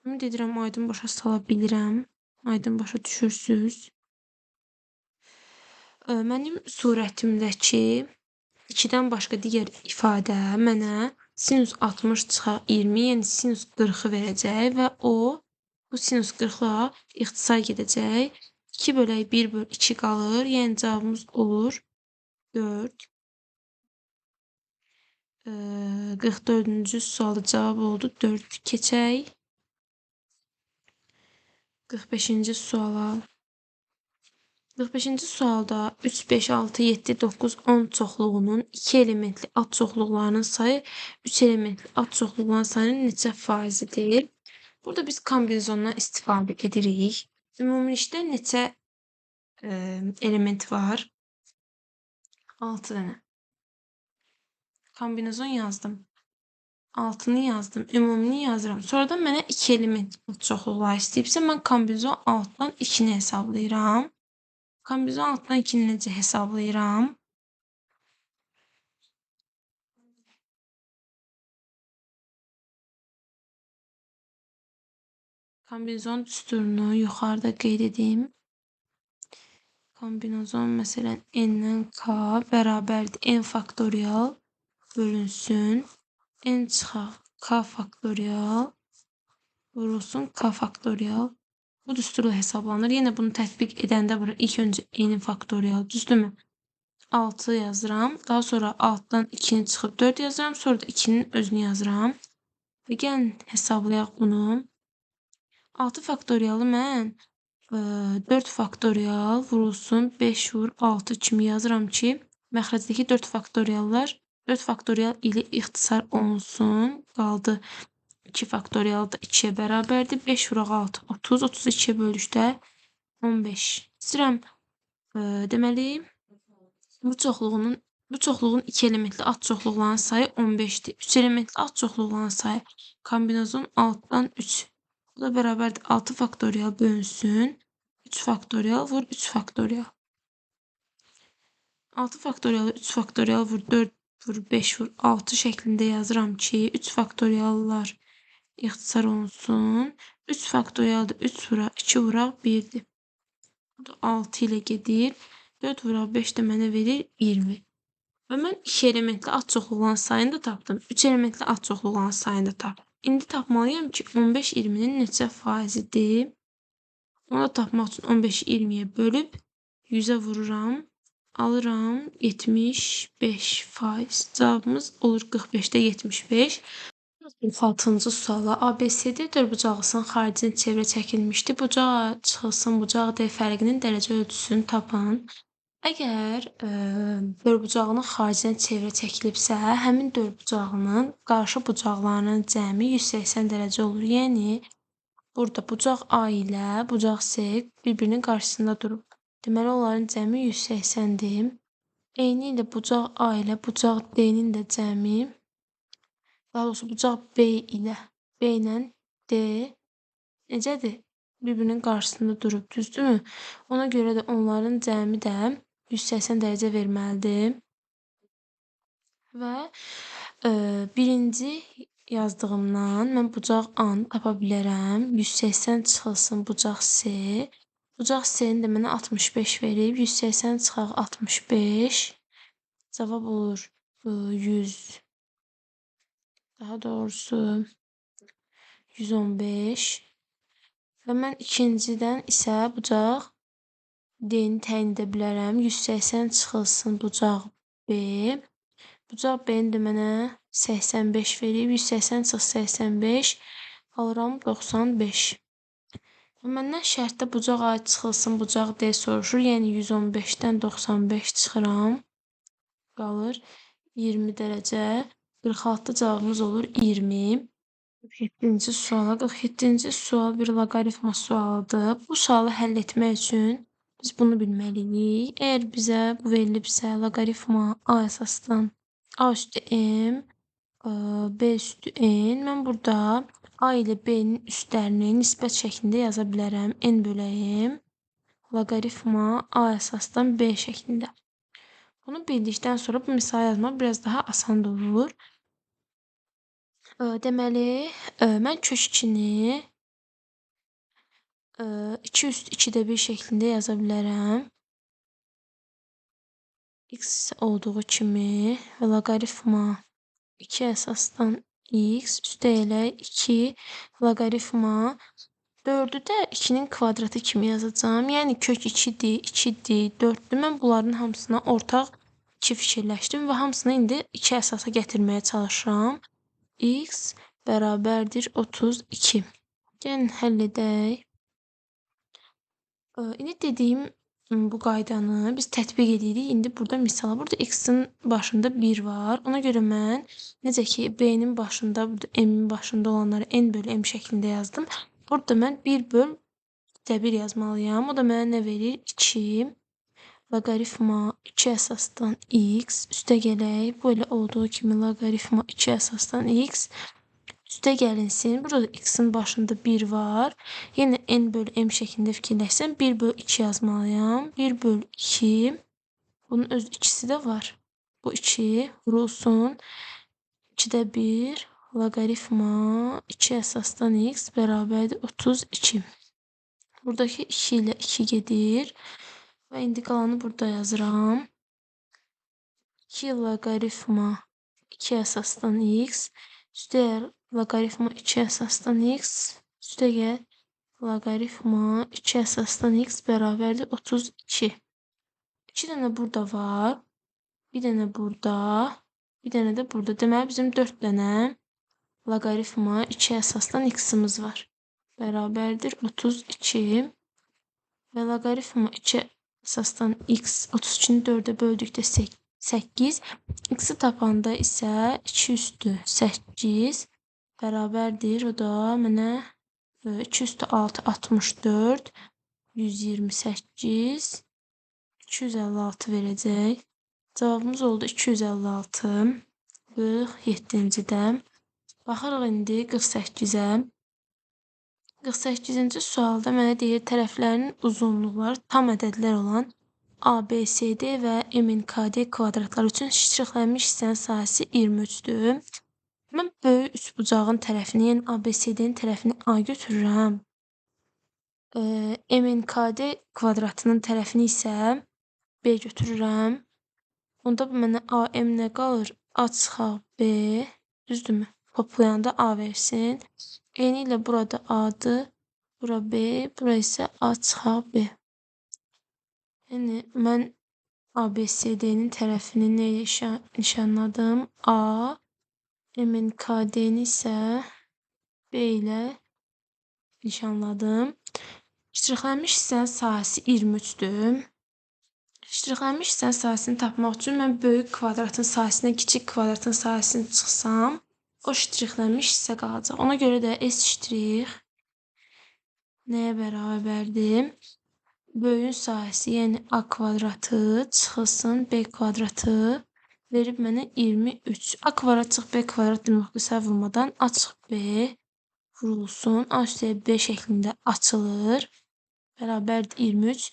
Ümid edirəm, aydın başa sala bilirəm. Aydın başa düşürsünüz. Mənim surətimdəki 2-dən başqa digər ifadə mənə sinus 60 çıxaq 20, yəni sinus 40-ı verəcək və o, bu sinus 40-la ixtisar gedəcək. 2 bölək 1 böl 2 qalır. Yəni cavabımız olur 4. 44-cü sualda cavab oldu 4. Keçək 45-ci suala. 45-ci sualda 3, 5, 6, 7, 9, 10 çoxluğunun 2 elementli ad çoxluqlarının sayı 3 elementli ad çoxluqlarının sayının neçə faizidir? Burada biz kombinizondan istifadə edirik. Ümumilikdə neçə element var? 6 dənə. Kombinizon yazdım. 6-nı yazdım. Ümumini yazıram. Sonradan mənə 2 element çoxluqlar istəyibsə, mən kombinizon 6-dan 2-ni hesablayıram. Kombinizon 6-dan 2-ni necə hesablayıram? Kombinizon düsturunu yuxarıda qeyd edim. Kombinizon məsələn n-dən k bərabərdir n faktorial bölünsün. N çıxaq k faktorial vurulsun k faktorial. Bu düsturla hesablanır. Yenə bunu tətbiq edəndə bura ilk öncə n faktorial, düzdürmü? 6 yazıram. Daha sonra 6-dan 2-ni çıxıb 4 yazıram. Sonra da 2-nin özünü yazıram. Və gəlin hesablayaq bunu. 6 faktorialı mən 4 faktorial vurulsun 5 vur 6 kimi yazıram ki, məxrəcdəki 4 faktoriallar 4 faktorial ilə ixtisar olunsun. Qaldı 2 faktorial da 2-yə bərabərdir. 5 vuraq 6, 30. 32-yə böldükdə 15. İstəyirəm, deməli, bu çoxluğun 2 elementli ad çoxluqlarının sayı 15-dir. 3 elementli ad çoxluqlarının sayı kombinazon 6-dan 3. Bu da bərabərdir. 6 faktorial bölünsün. 3 faktorial vur 3 faktorial. 6 faktorialı 3 faktorial vur 4 vur 5 vur 6 şəklində yazıram ki, 3 faktoriallar ixtisar olunsun. 3 faktorial da 3 vuraq 2 vuraq 1-dir. Bu da 6 ilə gedir. 4 vuraq 5 də mənə verir 20. Və mən 2 elementli ad çoxluqların sayını da tapdım. 3 elementli ad çoxluqların sayını da tapdım. İndi tapmalıyam ki, 15 20-nin neçə faizidir? Onu da tapmaq üçün 15-i 20-yə bölüb 100-ə vururam. Alıram 75%. Cavabımız olur 45-də 75. 46-cı suala ABCD dördbucaqlısının xaricinə çevrə çəkilmişdi. Bucaq A çıxılsın, bucaq D fərqinin dərəcə ölçüsünü tapın. Əgər dördbucağının xaricinə çevrə çəkilibsə, həmin dördbucağının qarşı bucaqlarının cəmi 180 dərəcə olur. Yəni, burada bucaq A ilə bucaq C bir-birinin qarşısında durub. Deməli, onların cəmi 180-dir. Eyni ilə bucaq A ilə bucaq D-nin də cəmi, daha doğrusu bucaq B ilə B ilə D necədir? Bir-birinin qarşısında durub, düzdürmü? Ona görə də onların cəmi də 180 dərəcə verməlidir. Və birinci yazdığımdan mən bucaq A-nı tapa bilərəm. 180 çıxılsın bucaq C. Bucaq C-ni də mənə 65 verib. 180 çıxaq 65. Cavab olur 100. Daha doğrusu 115. Və mən ikincidən isə bucaq D-ni təyin edə bilərəm. 180 çıxılsın bucaq B. Bucaq B-ni də mənə 85 verib. 180 çıx 85. Alıram 95. Və məndən şərtdə bucaq A çıxılsın, bucaq D soruşur. Yəni 115-dən 95 çıxıram. Qalır 20 dərəcə. 46-da cavabımız olur 20. 47-ci suala. 47-ci sual bir loqaritma sualıdır. Bu sualı həll etmək üçün biz bunu bilməliyik. Əgər bizə bu verilibsə, loqaritma A əsasdan A üstü M, B üstü N. Mən burada A ilə B-nin üstlərini nisbət şəklində yaza bilərəm. N böləyim loqaritma A əsasdan B şəklində. Bunu bildikdən sonra bu misalı yazmaq biraz daha asan da olur. Deməli, mən kök 2-ni 2 üst 2-də 1 şəklində yaza bilərəm. X olduğu kimi və loqaritma 2 əsasdan x üstə elə 2 loqaritma 4-ü də 2-nin kvadratı kimi yazacağam. Yəni kök 2-dir, 2-dir, 4-dür. Mən bunların hamısına ortaq 2 fikirləşdim və hamısını indi 2 əsasa gətirməyə çalışıram. X bərabərdir 32. Gəlin həll edək. İndi dediyim bu qaydanı biz tətbiq edirik. İndi burada misala, burada x-in başında 1 var. Ona görə mən necə ki b-nin başında, burada m-in başında olanları n bölü m şəklində yazdım. Burada mən 1 böl 1 yazmalıyam. O da mənə nə verir? 2 loqaritma 2 əsasdan x üstə gələk. Bu elə olduğu kimi loqaritma 2 əsasdan x üstə gəlinsin. Burada da x-in başında 1 var. Yenə n bölü m şəklində fikirləşsəm 1 bölü 2 yazmalıyam. 1 bölü 2. Bunun öz ikisi də var. Bu 2 vurulsun. 2-də 1 loqaritma 2 əsasdan x bərabərdir 32. Buradakı 2 ilə 2 gedir. Və indi qalanı burada yazıram. 2 loqaritma 2 əsasdan x üstə loqaritma 2 əsasdan x üstə gəl loqaritma 2 əsasdan x bərabərdir 32. 2 dənə burada var. Bir dənə burada, bir dənə də burada. Deməli, bizim 4 dənə loqaritma 2 əsasdan x-imiz var. Bərabərdir 32 və loqaritma 2 əsasdan x 32-ni 4-ə böldükdə 8. X-i tapanda isə 2 üstü 8 bərabərdir. O da mənə 2 üstü 6, 64, 128, 256 verəcək. Cavabımız oldu 256, 47-cidə. Baxırıq indi 48-ə. 48-ci sualda mənə deyir, tərəflərinin uzunluqları tam ədədlər olan A, B, C, D və M, N, K, D kvadratları üçün ştrixlənmiş hissənin sahəsi 23-dür. Mən böyük üçbucağın tərəfini, yəni A, B, C, D-nin tərəfini A götürürəm. M, N, K, D kvadratının tərəfini isə B götürürəm. Onda bu mənə A, M nə qalır? A çıxaq B, düzdürmü? Toplayanda A versin. Eyni ilə burada A-dır, bura B, bura isə A çıxaq B. Yəni, mən A, B, C, D-nin tərəfini nə ilə nişanladım? A, M, N, K, D-ni isə B ilə nişanladım. Ştrixlənmiş hissənin sahəsi 23-dür. Ştrixlənmiş hissənin sahəsini tapmaq üçün mən böyük kvadratın sahəsinə kiçik kvadratın sahəsini çıxsam, o ştrixlənmiş hissə qalacaq. Ona görə də S ştrix nəyə bərabərdir? Böyüyün sahəsi, yəni A kvadratı çıxılsın B kvadratı verib mənə 23. A kvadrat çıx B kvadrat müxtəsər vurmadan A çıx B vurulsun. A üstəyə B şəklində açılır. Bərabərdir 23.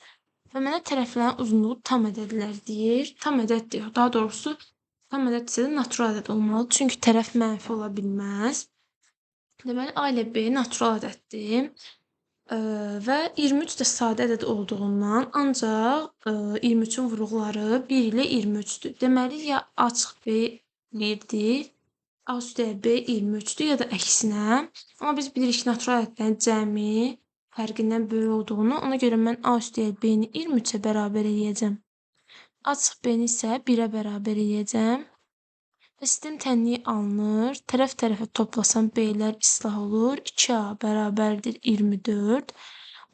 Və mənə tərəflərin uzunluğu tam ədədlər deyir. Tam ədəd deyir. Daha doğrusu tam ədəd isə də natural ədəd olmalıdır. Çünki tərəf mənfi ola bilməz. Deməli, A ilə B natural ədəddir. Və 23 də sadə ədəd olduğundan ancaq 23-ün vuruqları 1 ilə 23-dür. Deməli, ya A çıx B 1-dir, A üstəyə B 23-dür ya da əksinə. Amma biz bilirik ki, natural ədədlərin cəmi fərqindən böyük olduğunu. Ona görə mən A üstəyə B-ni 23-ə bərabər eləyəcəm. A çıx B-ni isə 1-ə bərabər eləyəcəm. Və sistem tənliyi alınır. Tərəf tərəfə toplasam B-lər islah olur. 2A bərabərdir 24.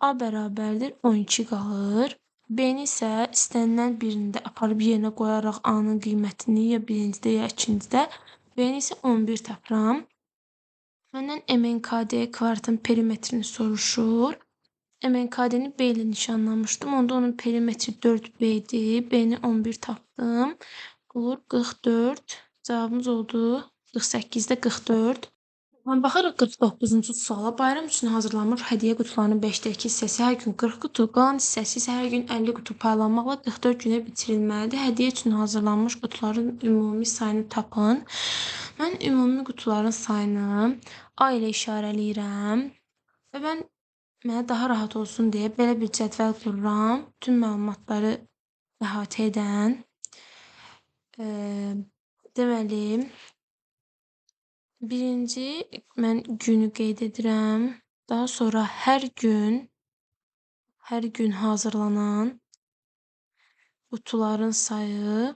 A bərabərdir 12 qalır. B-ni isə istənilən birində aparıb yerinə qoyaraq A-nın qiymətini ya birincidə ya ikincidə. B-ni isə 11 tapıram. Məndən MNKD kvadratın perimetrini soruşur. MNKD-ni B ilə nişanlamışdım. Onda onun perimetri 4B-dir. B-ni 11 tapdım. Olur 44. Cavabımız oldu 48-də 44. Baxırıq 49-cu suala. Bayram üçün hazırlanmış hədiyyə qutularının 5-də 2 hissəsi hər gün 40 qutu, qalan hissəsi isə hər gün 50 qutu paylanmaqla 44 günə bitirilməlidir. Hədiyyə üçün hazırlanmış qutuların ümumi sayını tapın. Mən ümumi qutuların sayını A ilə işarələyirəm və mən mənə daha rahat olsun deyə belə bir cədvəl qururam. Bütün məlumatları əhatə edən. Deməli, birinci mən günü qeyd edirəm. Daha sonra hər gün hazırlanan qutuların sayı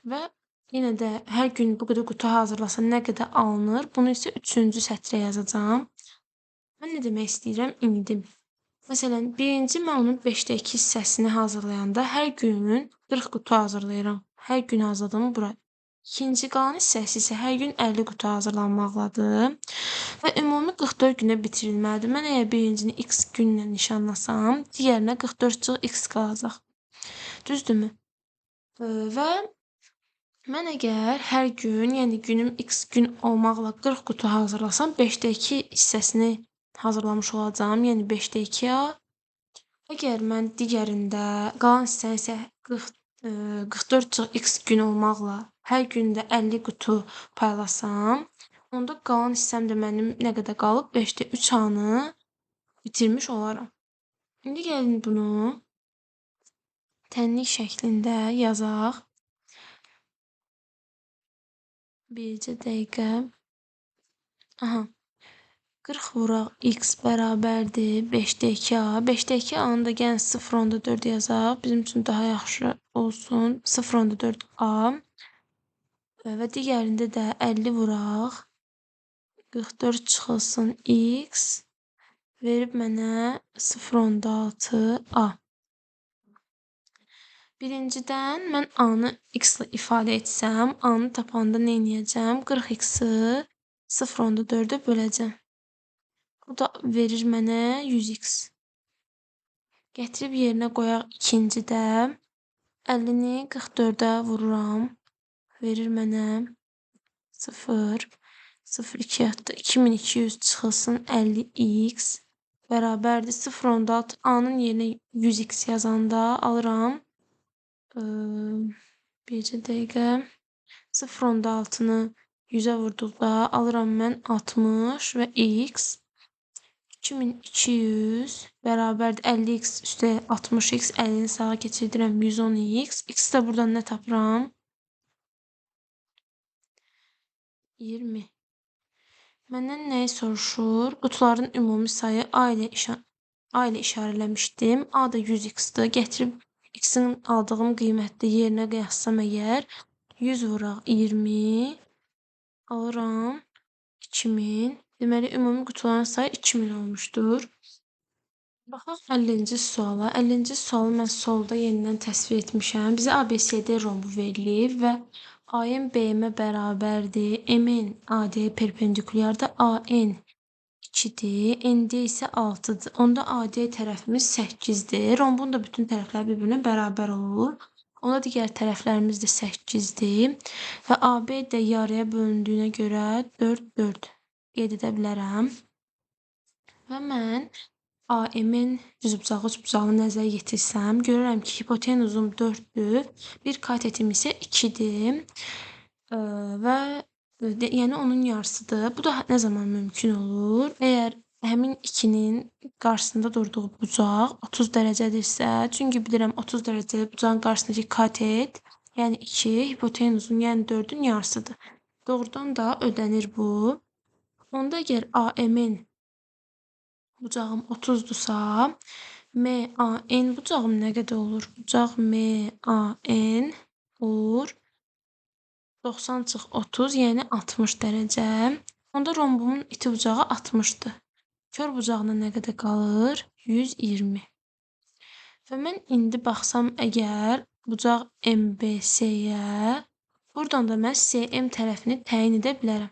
və yenə də hər gün bu qədər qutu hazırlasa nə qədər alınır, bunu isə 3-cü sətrə yazacağam. Mən nə demək istəyirəm indi? Məsələn, birinci mən onun 5-də 2 hissəsini hazırlayanda hər gün 40 qutu hazırlayıram. Hər gün hazırladığımı bura. İkinci qalan hissəsi isə hər gün 50 qutu hazırlanmaqladır və ümumi 44 günə bitirilməlidir. Mən əgər birincini x günlə nişanlasam, digərinə 44 çıx x qalacaq. Düzdürmü? Və mən əgər hər gün, yəni günüm x gün olmaqla 40 qutu hazırlasam, 5-də 2 hissəsini hazırlamış olacağam, yəni 5-də 2A. Əgər mən digərində qalan hissəni isə 44 çıx x gün olmaqla hər gündə 50 qutu paylasam, onda qalan hissəm də mənim nə qədər qalıb? 5-də 3A-nı bitirmiş olaram. İndi gəlin bunu tənlik şəklində yazaq. Bircə dəqiqə. Aha. 40 vuraq x bərabərdir 5-də 2a. 5-də 2a-nı da gəlin 0,4 yazaq. Bizim üçün daha yaxşı olsun. 0,4a. Və digərində də 50 vuraq 44 çıxılsın x verib mənə 0,6a. Birincidən mən a-nı x ilə ifadə etsəm, a-nı tapanda nə edəcəm? 40x-i 0,4-ə böləcəm. Bu da verir mənə 100x. Gətirib yerinə qoyaq ikincidə. 50-ni 44-ə vururam. Verir mənə 0, 0,2 atdı. 2200 çıxılsın 50x bərabərdir 0,6 a-nın yerinə 100x yazanda alıram. Bircə dəqiqə. 0,6-nı 100-ə vurduqda alıram mən 60 və x 2200 bərabərdir 50x üstə 60x, 50-ni sağa keçirdirəm 110x. X-i də buradan nə tapıram? 20. Məndən nəyi soruşur? Qutuların ümumi sayı A ilə işarələmişdim. A da 100x-dir. Gətirib x-in aldığım qiymətdə yerinə yazsam əgər 100 vuraq 20 alıram 2000. Deməli, ümumi qutuların sayı 2000 olmuşdur. Baxaq 50-ci suala. 50-ci sualı mən solda yenidən təsvir etmişəm. Bizə ABCD rombu verilib və AM BM bərabərdir. MN AD perpendikulyarda AN 2-dir. ND isə 6-dır. Onda AD tərəfimiz 8-dir. Rombun da bütün tərəfləri bir-birinə bərabər olur. Onda digər tərəflərimiz də 8-dir. Və AB də yarıya bölündüyünə görə 4, 4 qeyd edə bilərəm. Və mən AM-in düzbucaqlı üçbucağını nəzərə yetirsəm, görürəm ki, hipotenuzum 4-dür, bir katetim isə 2-dir və yəni onun yarısıdır. Bu da nə zaman mümkün olur? Əgər həmin 2-nin qarşısında durduğu bucaq 30 dərəcədirsə, çünki bilirəm 30 dərəcəli bucağın qarşısındakı katet, yəni 2, hipotenuzun, yəni 4-ün yarısıdır. Doğrudan da ödənir bu. Onda əgər AM-in bucağım 30-dursa, MAN bucağım nə qədər olur? Bucaq MAN olur 90 çıx 30, yəni 60 dərəcə. Onda rombumun iti bucağı 60-dır. Kör bucağına nə qədər qalır? 120. Və mən indi baxsam əgər bucaq MBC-yə, buradan da mən CM tərəfini təyin edə bilərəm.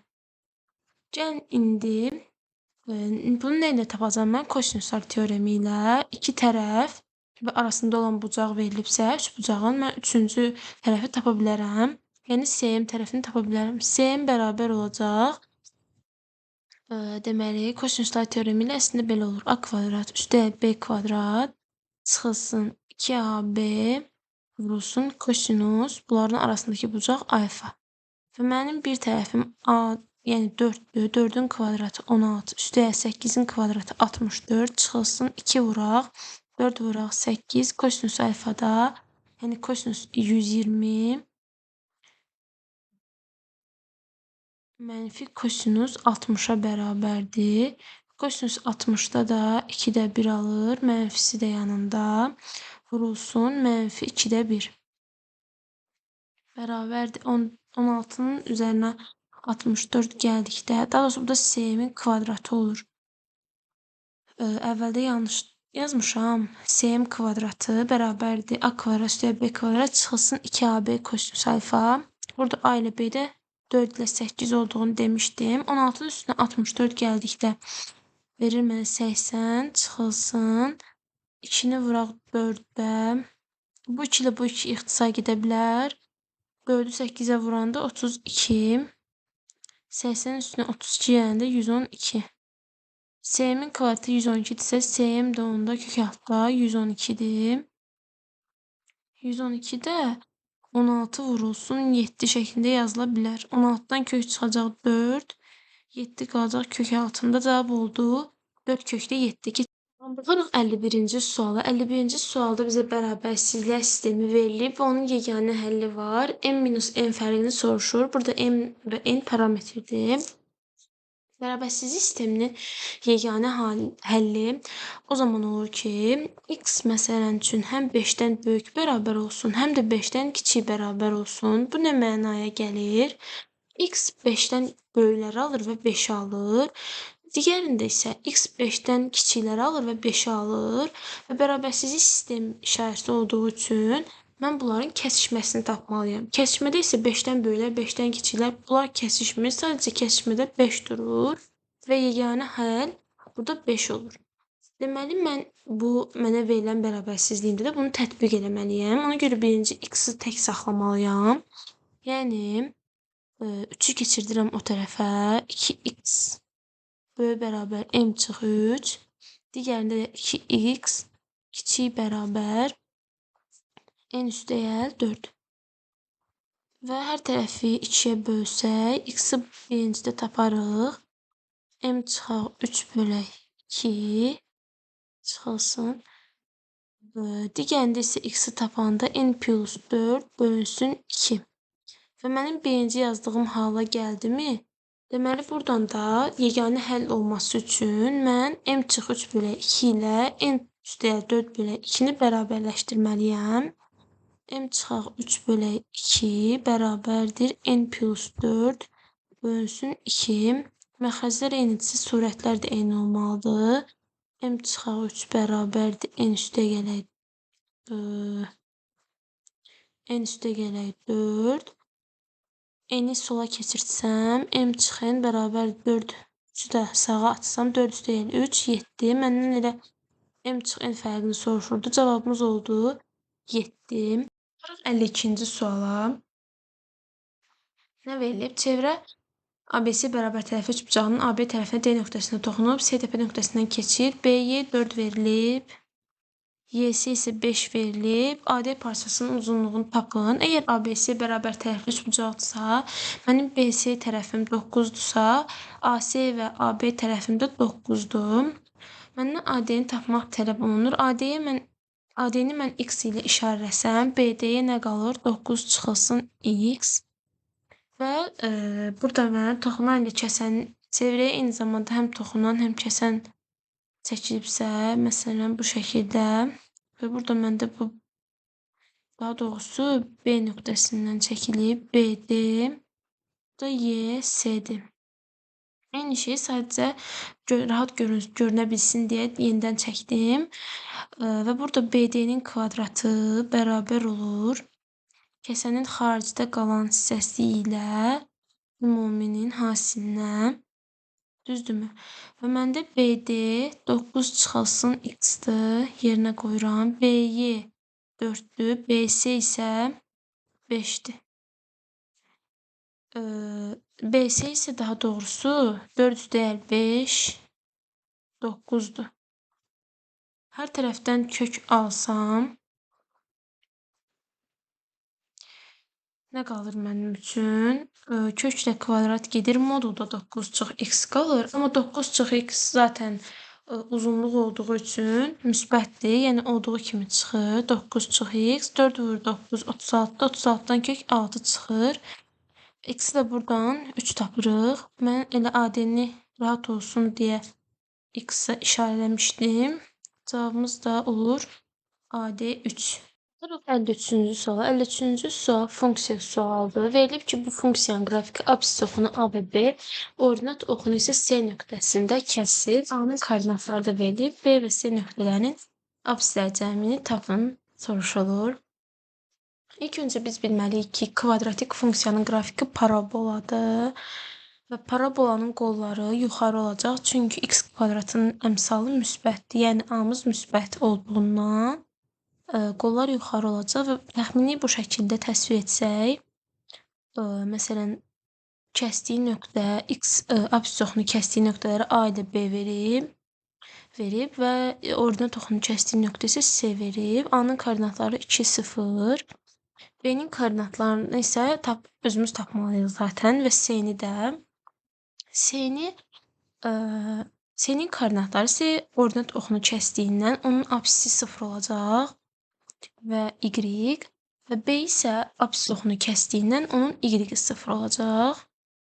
Gəlin indi bunu nə ilə tapacağam mən? Kosinuslar teoremi ilə iki tərəf və arasında olan bucaq verilibsə, üç bucağın mən üçüncü tərəfi tapa bilərəm. Yəni CM tərəfini tapa bilərəm. CM bərabər olacaq. Deməli, kosinuslar teoremi ilə əslində belə olur. A kvadrat üstə B kvadrat çıxılsın 2AB vurulsun kosinus bunların arasındakı bucaq alfa. Və mənim bir tərəfim A, yəni 4-dür. 4-ün kvadratı 16, üstəyə 8-in kvadratı 64, çıxılsın 2 vuraq, 4 vuraq 8, kosinus alfada, yəni kosinus 120, mənfi kosinus 60-a bərabərdir. Kosinus 60-da da 2-də 1 alır, mənfisi də yanında, vurulsun mənfi 2-də 1. Bərabərdir 16-nın üzərinə 64 gəldikdə, daha doğrusu bu da CM-in kvadratı olur. Əvvəldə yanlış yazmışam. CM kvadratı bərabərdir A kvadrat üstə B kvadrat çıxılsın 2AB kosinus alfa. Burada A ilə B-də 4 ilə 8 olduğunu demişdim. 16-nın üstünə 64 gəldikdə verir mənə 80 çıxılsın. 2-ni vuraq 4-də. Bu 2 ilə bu 2 ixtisar gedə bilər. 4-ü 8-ə vuranda 32. 80-in üstünə 32 gələndə 112. CM-in kvadratı 112-dirsə, CM də onda kök altda 112-dir. 112-də 16 vurulsun 7 şəklində yazıla bilər. 16-dan kök çıxacaq 4, 7 qalacaq kök altında. Cavab oldu 4 kökdə 7. Baxırıq 51-ci suala. 51-ci sualda bizə bərabərsizliklər sistemi verilib və onun yeganə həlli var. M minus N fərqini soruşur. Burada M və N parametrdir. Bərabərsizlik sisteminin yeganə həlli o zaman olur ki, x məsələn üçün həm 5-dən böyük bərabər olsun, həm də 5-dən kiçik bərabər olsun. Bu nə mənaya gəlir? X 5-dən böyükləri alır və 5-i alır. Digərində isə x 5-dən kiçikləri alır və 5-i alır. Və bərabərsizlik sistem işarəsi olduğu üçün mən bunların kəsişməsini tapmalıyam. Kəsişmədə isə 5-dən böyüklər, 5-dən kiçiklər, bunlar kəsişmir. Sadəcə kəsişmədə 5 durur və yeganə həll burada 5 olur. Deməli, mən bu mənə verilən bərabərsizliyimdə də bunu tətbiq eləməliyəm. Ona görə birinci x-i tək saxlamalıyam. Yəni, 3-ü keçirdirəm o tərəfə. 2x böyük bərabər m çıx 3. Digərində də 2x kiçik bərabər n üstəgəl 4. Və hər tərəfi 2-yə bölsək, x-i birincidə taparıq. M çıxaq 3 bölək 2 çıxılsın. Digərində isə x-i tapanda n plus 4 bölünsün 2. Və mənim birinci yazdığım hala gəldimi? Deməli, buradan da yeganə həll olması üçün mən m çıx 3 bölək 2 ilə n üstəgəl 4 bölək 2-ni bərabərləşdirməliyəm. M çıxaq 3 bölək 2 bərabərdir n plus 4 bölünsün 2. Məxrəclər eynidirsə, surətlər də eyni olmalıdır. M çıxaq 3 bərabərdir n üstəgələk 4. N-i sola keçirtsəm, m çıx n bərabər 4, 3-ü də sağa atsam, 4 üstəgəl 3, 7. Məndən elə m çıx n fərqini soruşurdu. Cavabımız oldu 7. Baxırıq 52-ci suala. Nə verilib? Çevrə ABC bərabər tərəfli üçbucağının AB tərəfinə D nöqtəsinə toxunub, C təpə nöqtəsindən keçir. BY 4 verilib, YC isə 5 verilib. AD parçasının uzunluğunu tapın. Əgər ABC bərabər tərəfli üçbucaqdırsa, mənim BC tərəfim 9-dursa, AC və AB tərəfim də 9-dur. Məndən AD-ni tapmaq tələb olunur. AD-ni mən x ilə işarələsəm, BD-yə nə qalır? 9 çıxılsın x. Və burada mən toxunan ilə kəsən çevrəyə eyni zamanda həm toxunan, həm kəsən çəkilibsə, məsələn, bu şəkildə və burada məndə bu, daha doğrusu B nöqtəsindən çəkilib, BD, bu da YC-dir. Eyni şey sadəcə rahat görünə bilsin deyə yenidən çəkdim. Və burada BD-nin kvadratı bərabər olur kəsənin xaricdə qalan hissəsi ilə ümuminin hasilinə. Düzdürmü? Və məndə BD 9 çıxılsın x-dir. Yerinə qoyuram. BY 4-dür. BC isə 5-dir. BC isə daha doğrusu 4 üstəgəl 5 9-dur. Hər tərəfdən kök alsam nə qalır mənim üçün? Köklə kvadrat gedir. Modulda 9 çıx x qalır. Amma 9 çıx x zaten uzunluq olduğu üçün müsbətdir. Yəni olduğu kimi çıxır. 9 çıx x. 4 vur 9 36. 36-dan kök 6 çıxır. X-i də buradan 3 tapırıq. Mən elə AD-ni rahat olsun deyə X-ə işarələmişdim. Cavabımız da olur AD 3. Baxırıq 53-cü suala. 53-cü sual funksiya sualıdır. Verilib ki, bu funksiyanın qrafiki absis oxunu A və B, ordinat oxunu isə C nöqtəsində kəsir. A-nın koordinatları da verilib. B və C nöqtələrinin absislər cəmini tapın soruşulur. İlk öncə biz bilməliyik ki, kvadratik funksiyanın qrafiki paraboladır və parabolanın qolları yuxarı olacaq. Çünki x kvadratının əmsalı müsbətdir. Yəni A-mız müsbət olduğundan qollar yuxarı olacaq və təxmini bu şəkildə təsvir etsək, məsələn, kəsdiyi nöqtə, x absis oxunu kəsdiyi nöqtələri A ilə B verib və ordinat oxunu kəsdiyi nöqtə isə C verib. A-nın koordinatları 2, 0. B-nin koordinatlarını isə özümüz tapmalıyıq zaten və C-ni də. C-nin koordinatları C ordinat oxunu kəsdiyindən onun absisi 0 olacaq və Y və B isə absis oxunu kəsdiyindən onun Y-i 0 olacaq.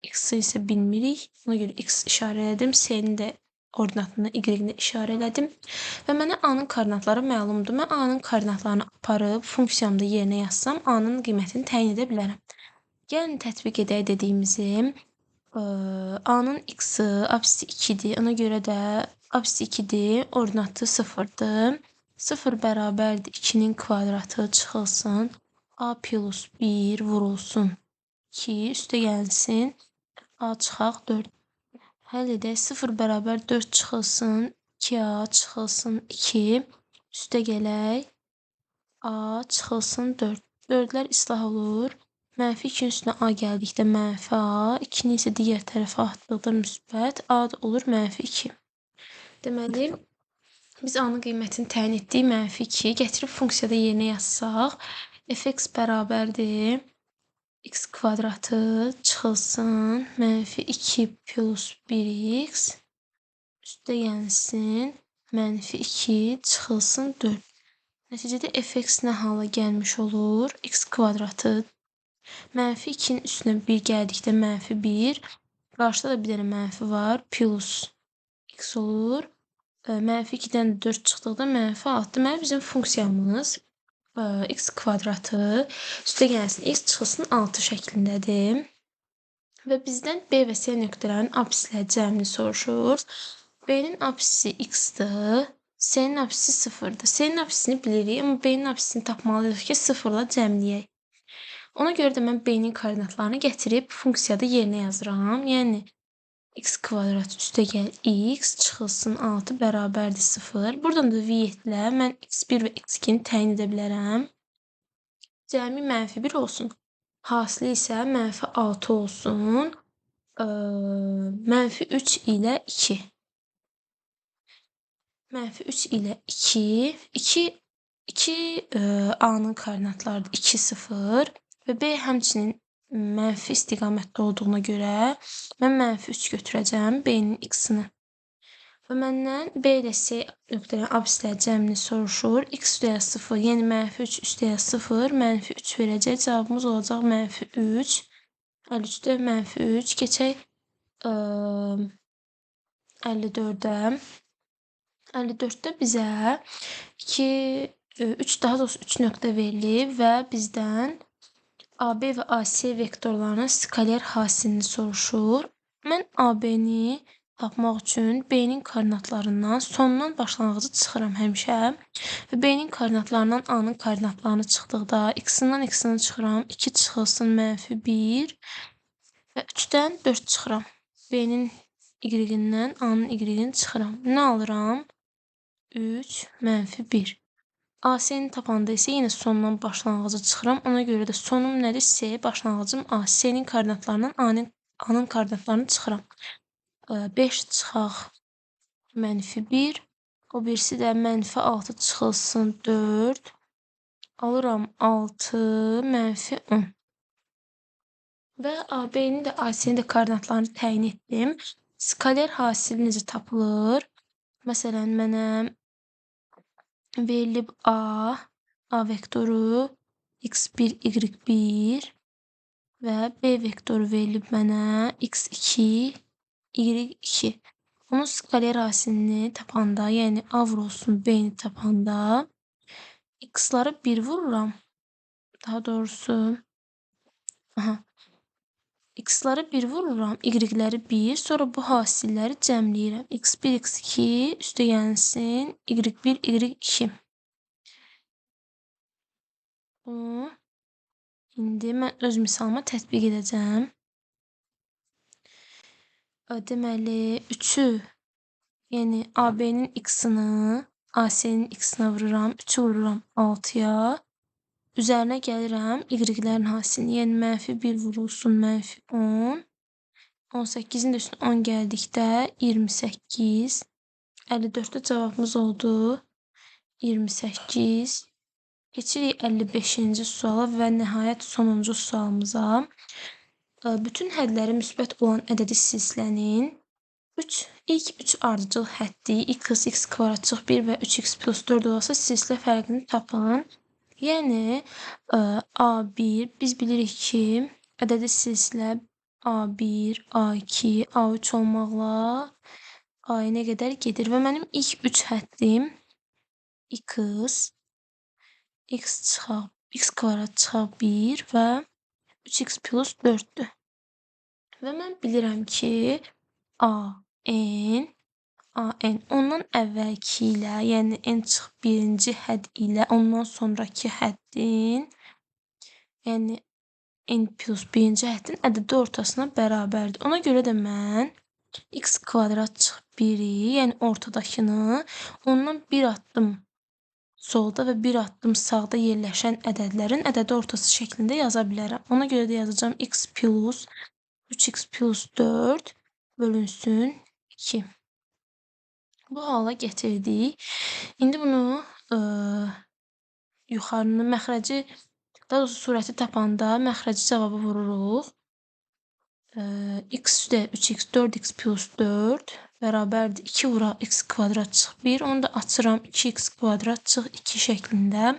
X-i isə bilmirik. Ona görə X işarə elədim. C-nin də ordinatını Y-ni işarə elədim. Və mənə A-nın koordinatları məlumdur. Mən A-nın koordinatlarını aparıb funksiyamda yerinə yazsam, A-nın qiymətini təyin edə bilərəm. Gəlin tətbiq edək dediyimizi. A-nın X-i absisi 2-dir. Ona görə də absisi 2-dir, ordinatı 0-dır. 0 bərabərdir 2-nin kvadratı çıxılsın. A plus 1 vurulsun 2 üstə gəlsin. A çıxaq 4. Həll edək. 0 bərabər 4 çıxılsın. 2A çıxılsın 2. Üstə gələk. A çıxılsın 4. 4-lər islah olur. Mənfi 2-nin üstünə A gəldikdə mənfi A. 2-ni isə digər tərəfə atdıqda müsbət. A da olur mənfi 2. Deməli, biz A-nın qiymətini təyin etdik. Mənfi 2. Gətirib funksiyada yerinə yazsaq, fx bərabərdir x kvadratı çıxılsın mənfi 2 plus 1x üstə gəlsin mənfi 2 çıxılsın 4. Nəticədə fx nə hala gəlmiş olur? X kvadratı mənfi 2-nin üstünə 1 gəldikdə mənfi 1, qarşıda da bir dənə mənfi var, plus x olur. Mənfi 2-dən 4 çıxdıqda mənfi 6. Deməli, bizim funksiyamız x kvadratı üstə gəlsin x çıxılsın 6 şəklindədir. Və bizdən B və C nöqtələrinin absisləri cəmini soruşur. B-nin absisi x-dir, C-nin absisi 0-dır. C-nin absisini bilirik, amma B-nin absisini tapmalıyıq ki, 0-la cəmləyək. Ona görə də mən B-nin koordinatlarını gətirib funksiyada yerinə yazıram. Yəni, x kvadrat üstə gəl x çıxılsın 6 bərabərdir 0. Buradan da v-ilə mən x1 və x2-ni təyin edə bilərəm. Cəmi mənfi 1 olsun. Hasili isə mənfi 6 olsun. Mənfi 3 ilə 2. Mənfi 3 ilə 2. 2 A-nın koordinatlarıdır. 2, 0. Və B həmçinin mənfi istiqamətdə olduğuna görə mən mənfi 3 götürəcəm B-nin x-ini. Və məndən B ilə C nöqtələrin absisləri cəmini soruşur. X üstəyə 0, yəni mənfi 3 üstəyə 0, mənfi 3 verəcək. Cavabımız olacaq mənfi 3. 53-də mənfi 3. Keçək 54-ə. 54-də bizə 2, 3, daha doğrusu 3 nöqtə verilib və bizdən AB və AC vektorlarının skaler hasilini soruşur. Mən AB-ni tapmaq üçün B-nin koordinatlarından sondan başlanğıcı çıxıram həmişə. Və B-nin koordinatlarından A-nın koordinatlarını çıxdıqda x-ından x-ini çıxıram. 2 çıxılsın mənfi 1 və 3-dən 4 çıxıram. B-nin y-indən A-nın y-ini çıxıram. Nə alıram? 3 mənfi 1. AC-ni tapanda isə yenə sondan başlanğıcı çıxıram. Ona görə də sonum nədir? C, başlanğıcım A. C-nin koordinatlarından A-nın koordinatlarını çıxıram. 5 çıxaq mənfi 1. O birisi də mənfi 6 çıxılsın 4. Alıram 6 mənfi 10. Və AB-ni də AC-ni də koordinatlarını təyin etdim. Skaler hasili necə tapılır? Məsələn, mənə verilib A vektoru x1, y1 və B vektoru verilib mənə x2, y2. Onun skaler hasilini tapanda, yəni A vurulsun B-ni tapanda x-ları 1 vururam. Daha doğrusu, x-ları 1 vururam, y-ləri 1, sonra bu hasilləri cəmləyirəm. x1, x2 üstə gəlsin, y1, y2. Bunu indi mən öz misalıma tətbiq edəcəm. Deməli, 3-ü, yəni AB-nin x-ini AC-nin x-inə vururam, 3-ü vururam 6-ya. Üzərinə gəlirəm y-lərin hasilini, yəni mənfi 1 vurulsun mənfi 10. 18-in də üstünə 10 gəldikdə 28. 54-də cavabımız oldu 28. Keçirik 55-ci suala və nəhayət sonuncu sualımıza. Bütün hədləri müsbət olan ədədi silsilənin ilk 3 ardıcıl həddi x, x kvadrat 1 və 3x plus 4 olsa silsilə fərqini tapın. Yəni A1, biz bilirik ki, ədədi silsilə A1, A2, A3 olmaqla A-nə qədər gedir. Və mənim ilk 3 həddim x, x çıxaq, x kvadrat çıxaq 1 və 3x plus 4-dür. Və mən bilirəm ki, A, N, A, N ondan əvvəlki ilə, yəni N çıx birinci hədd ilə ondan sonrakı həddin, yəni N plus birinci həddin ədədi ortasına bərabərdir. Ona görə də mən x kvadrat çıx 1-i, yəni ortadakını, ondan bir addım solda və bir addım sağda yerləşən ədədlərin ədədi ortası şəklində yaza bilərəm. Ona görə də yazacağam x plus 3x plus 4 bölünsün 2. Bu hala gətirdik. İndi bunu yuxarını məxrəci, daha doğrusu surəti tapanda məxrəci cavabı vururuq. X üstə 3x, 4x plus 4 bərabərdir 2 vuraq x kvadrat çıx 1. Onu da açıram 2x kvadrat çıx 2 şəklində.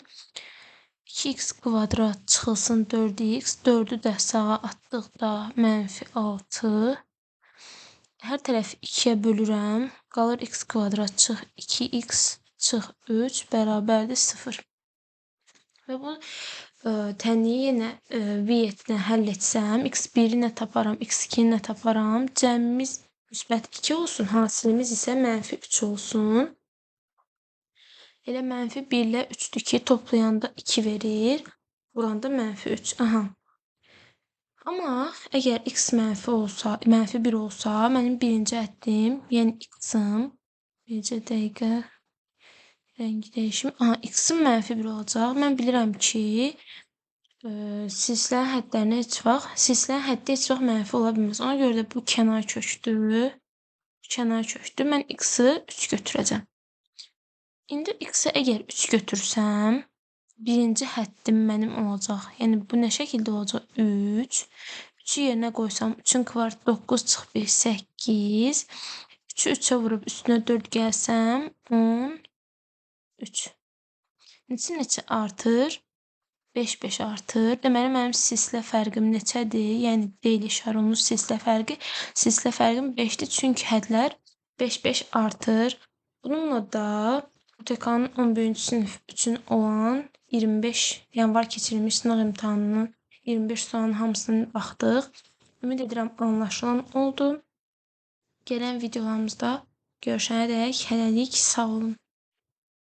2x kvadrat çıxılsın 4x. 4-ü də sağa atdıqda mənfi 6. Hər tərəfi 2-yə bölürəm. Qalır x kvadrat çıx 2x çıx 3 bərabərdir 0. Və bu tənliyi yenə V7-lə həll etsəm, x1-i nə taparam, x2-ni nə taparam. Cəmimiz müsbət 2 olsun, hasilimiz isə mənfi 3 olsun. Elə mənfi 1 ilə 3-dür ki, toplayanda 2 verir, vuranda mənfi 3. Aha. Amma əgər x mənfi olsa, mənfi 1 olsa, mənim birinci həddim, yəni x-im, bircə dəqiqə rəngi dəyişim. Aha, x-im mənfi 1 olacaq. Mən bilirəm ki, silsilənin hədlərini heç vaxt, silsilənin həddi heç vaxt mənfi ola bilməz. Ona görə də bu kənar kökdür. Bu kənar kökdür. Mən x-i 3 götürəcəm. İndi x-i əgər 3 götürsəm, birinci həddim mənim olacaq. Yəni, bu nə şəkildə olacaq? 3. 3-ü yerinə qoysam, 3-ün kvadratı 9 çıx 1, 8. 3-ü 3-ə vurub üstünə 4 gəlsəm, 13. Neçə-neçə artır? 5-5 artır. Deməli, mənim silsilə fərqim neçədir? Yəni, D ilə işarə olunmuş silsilə fərqi. Silsilə fərqim 5-dir, çünki hədlər 5-5 artır. Bununla da UTK-nın 11-ci sinif üçün olan 25 yanvar keçirilmiş sınaq imtahanının 25 sualının hamısını baxdıq. Ümid edirəm, anlaşılan oldu. Gələn videolarımızda görüşənə dək hələlik sağ olun.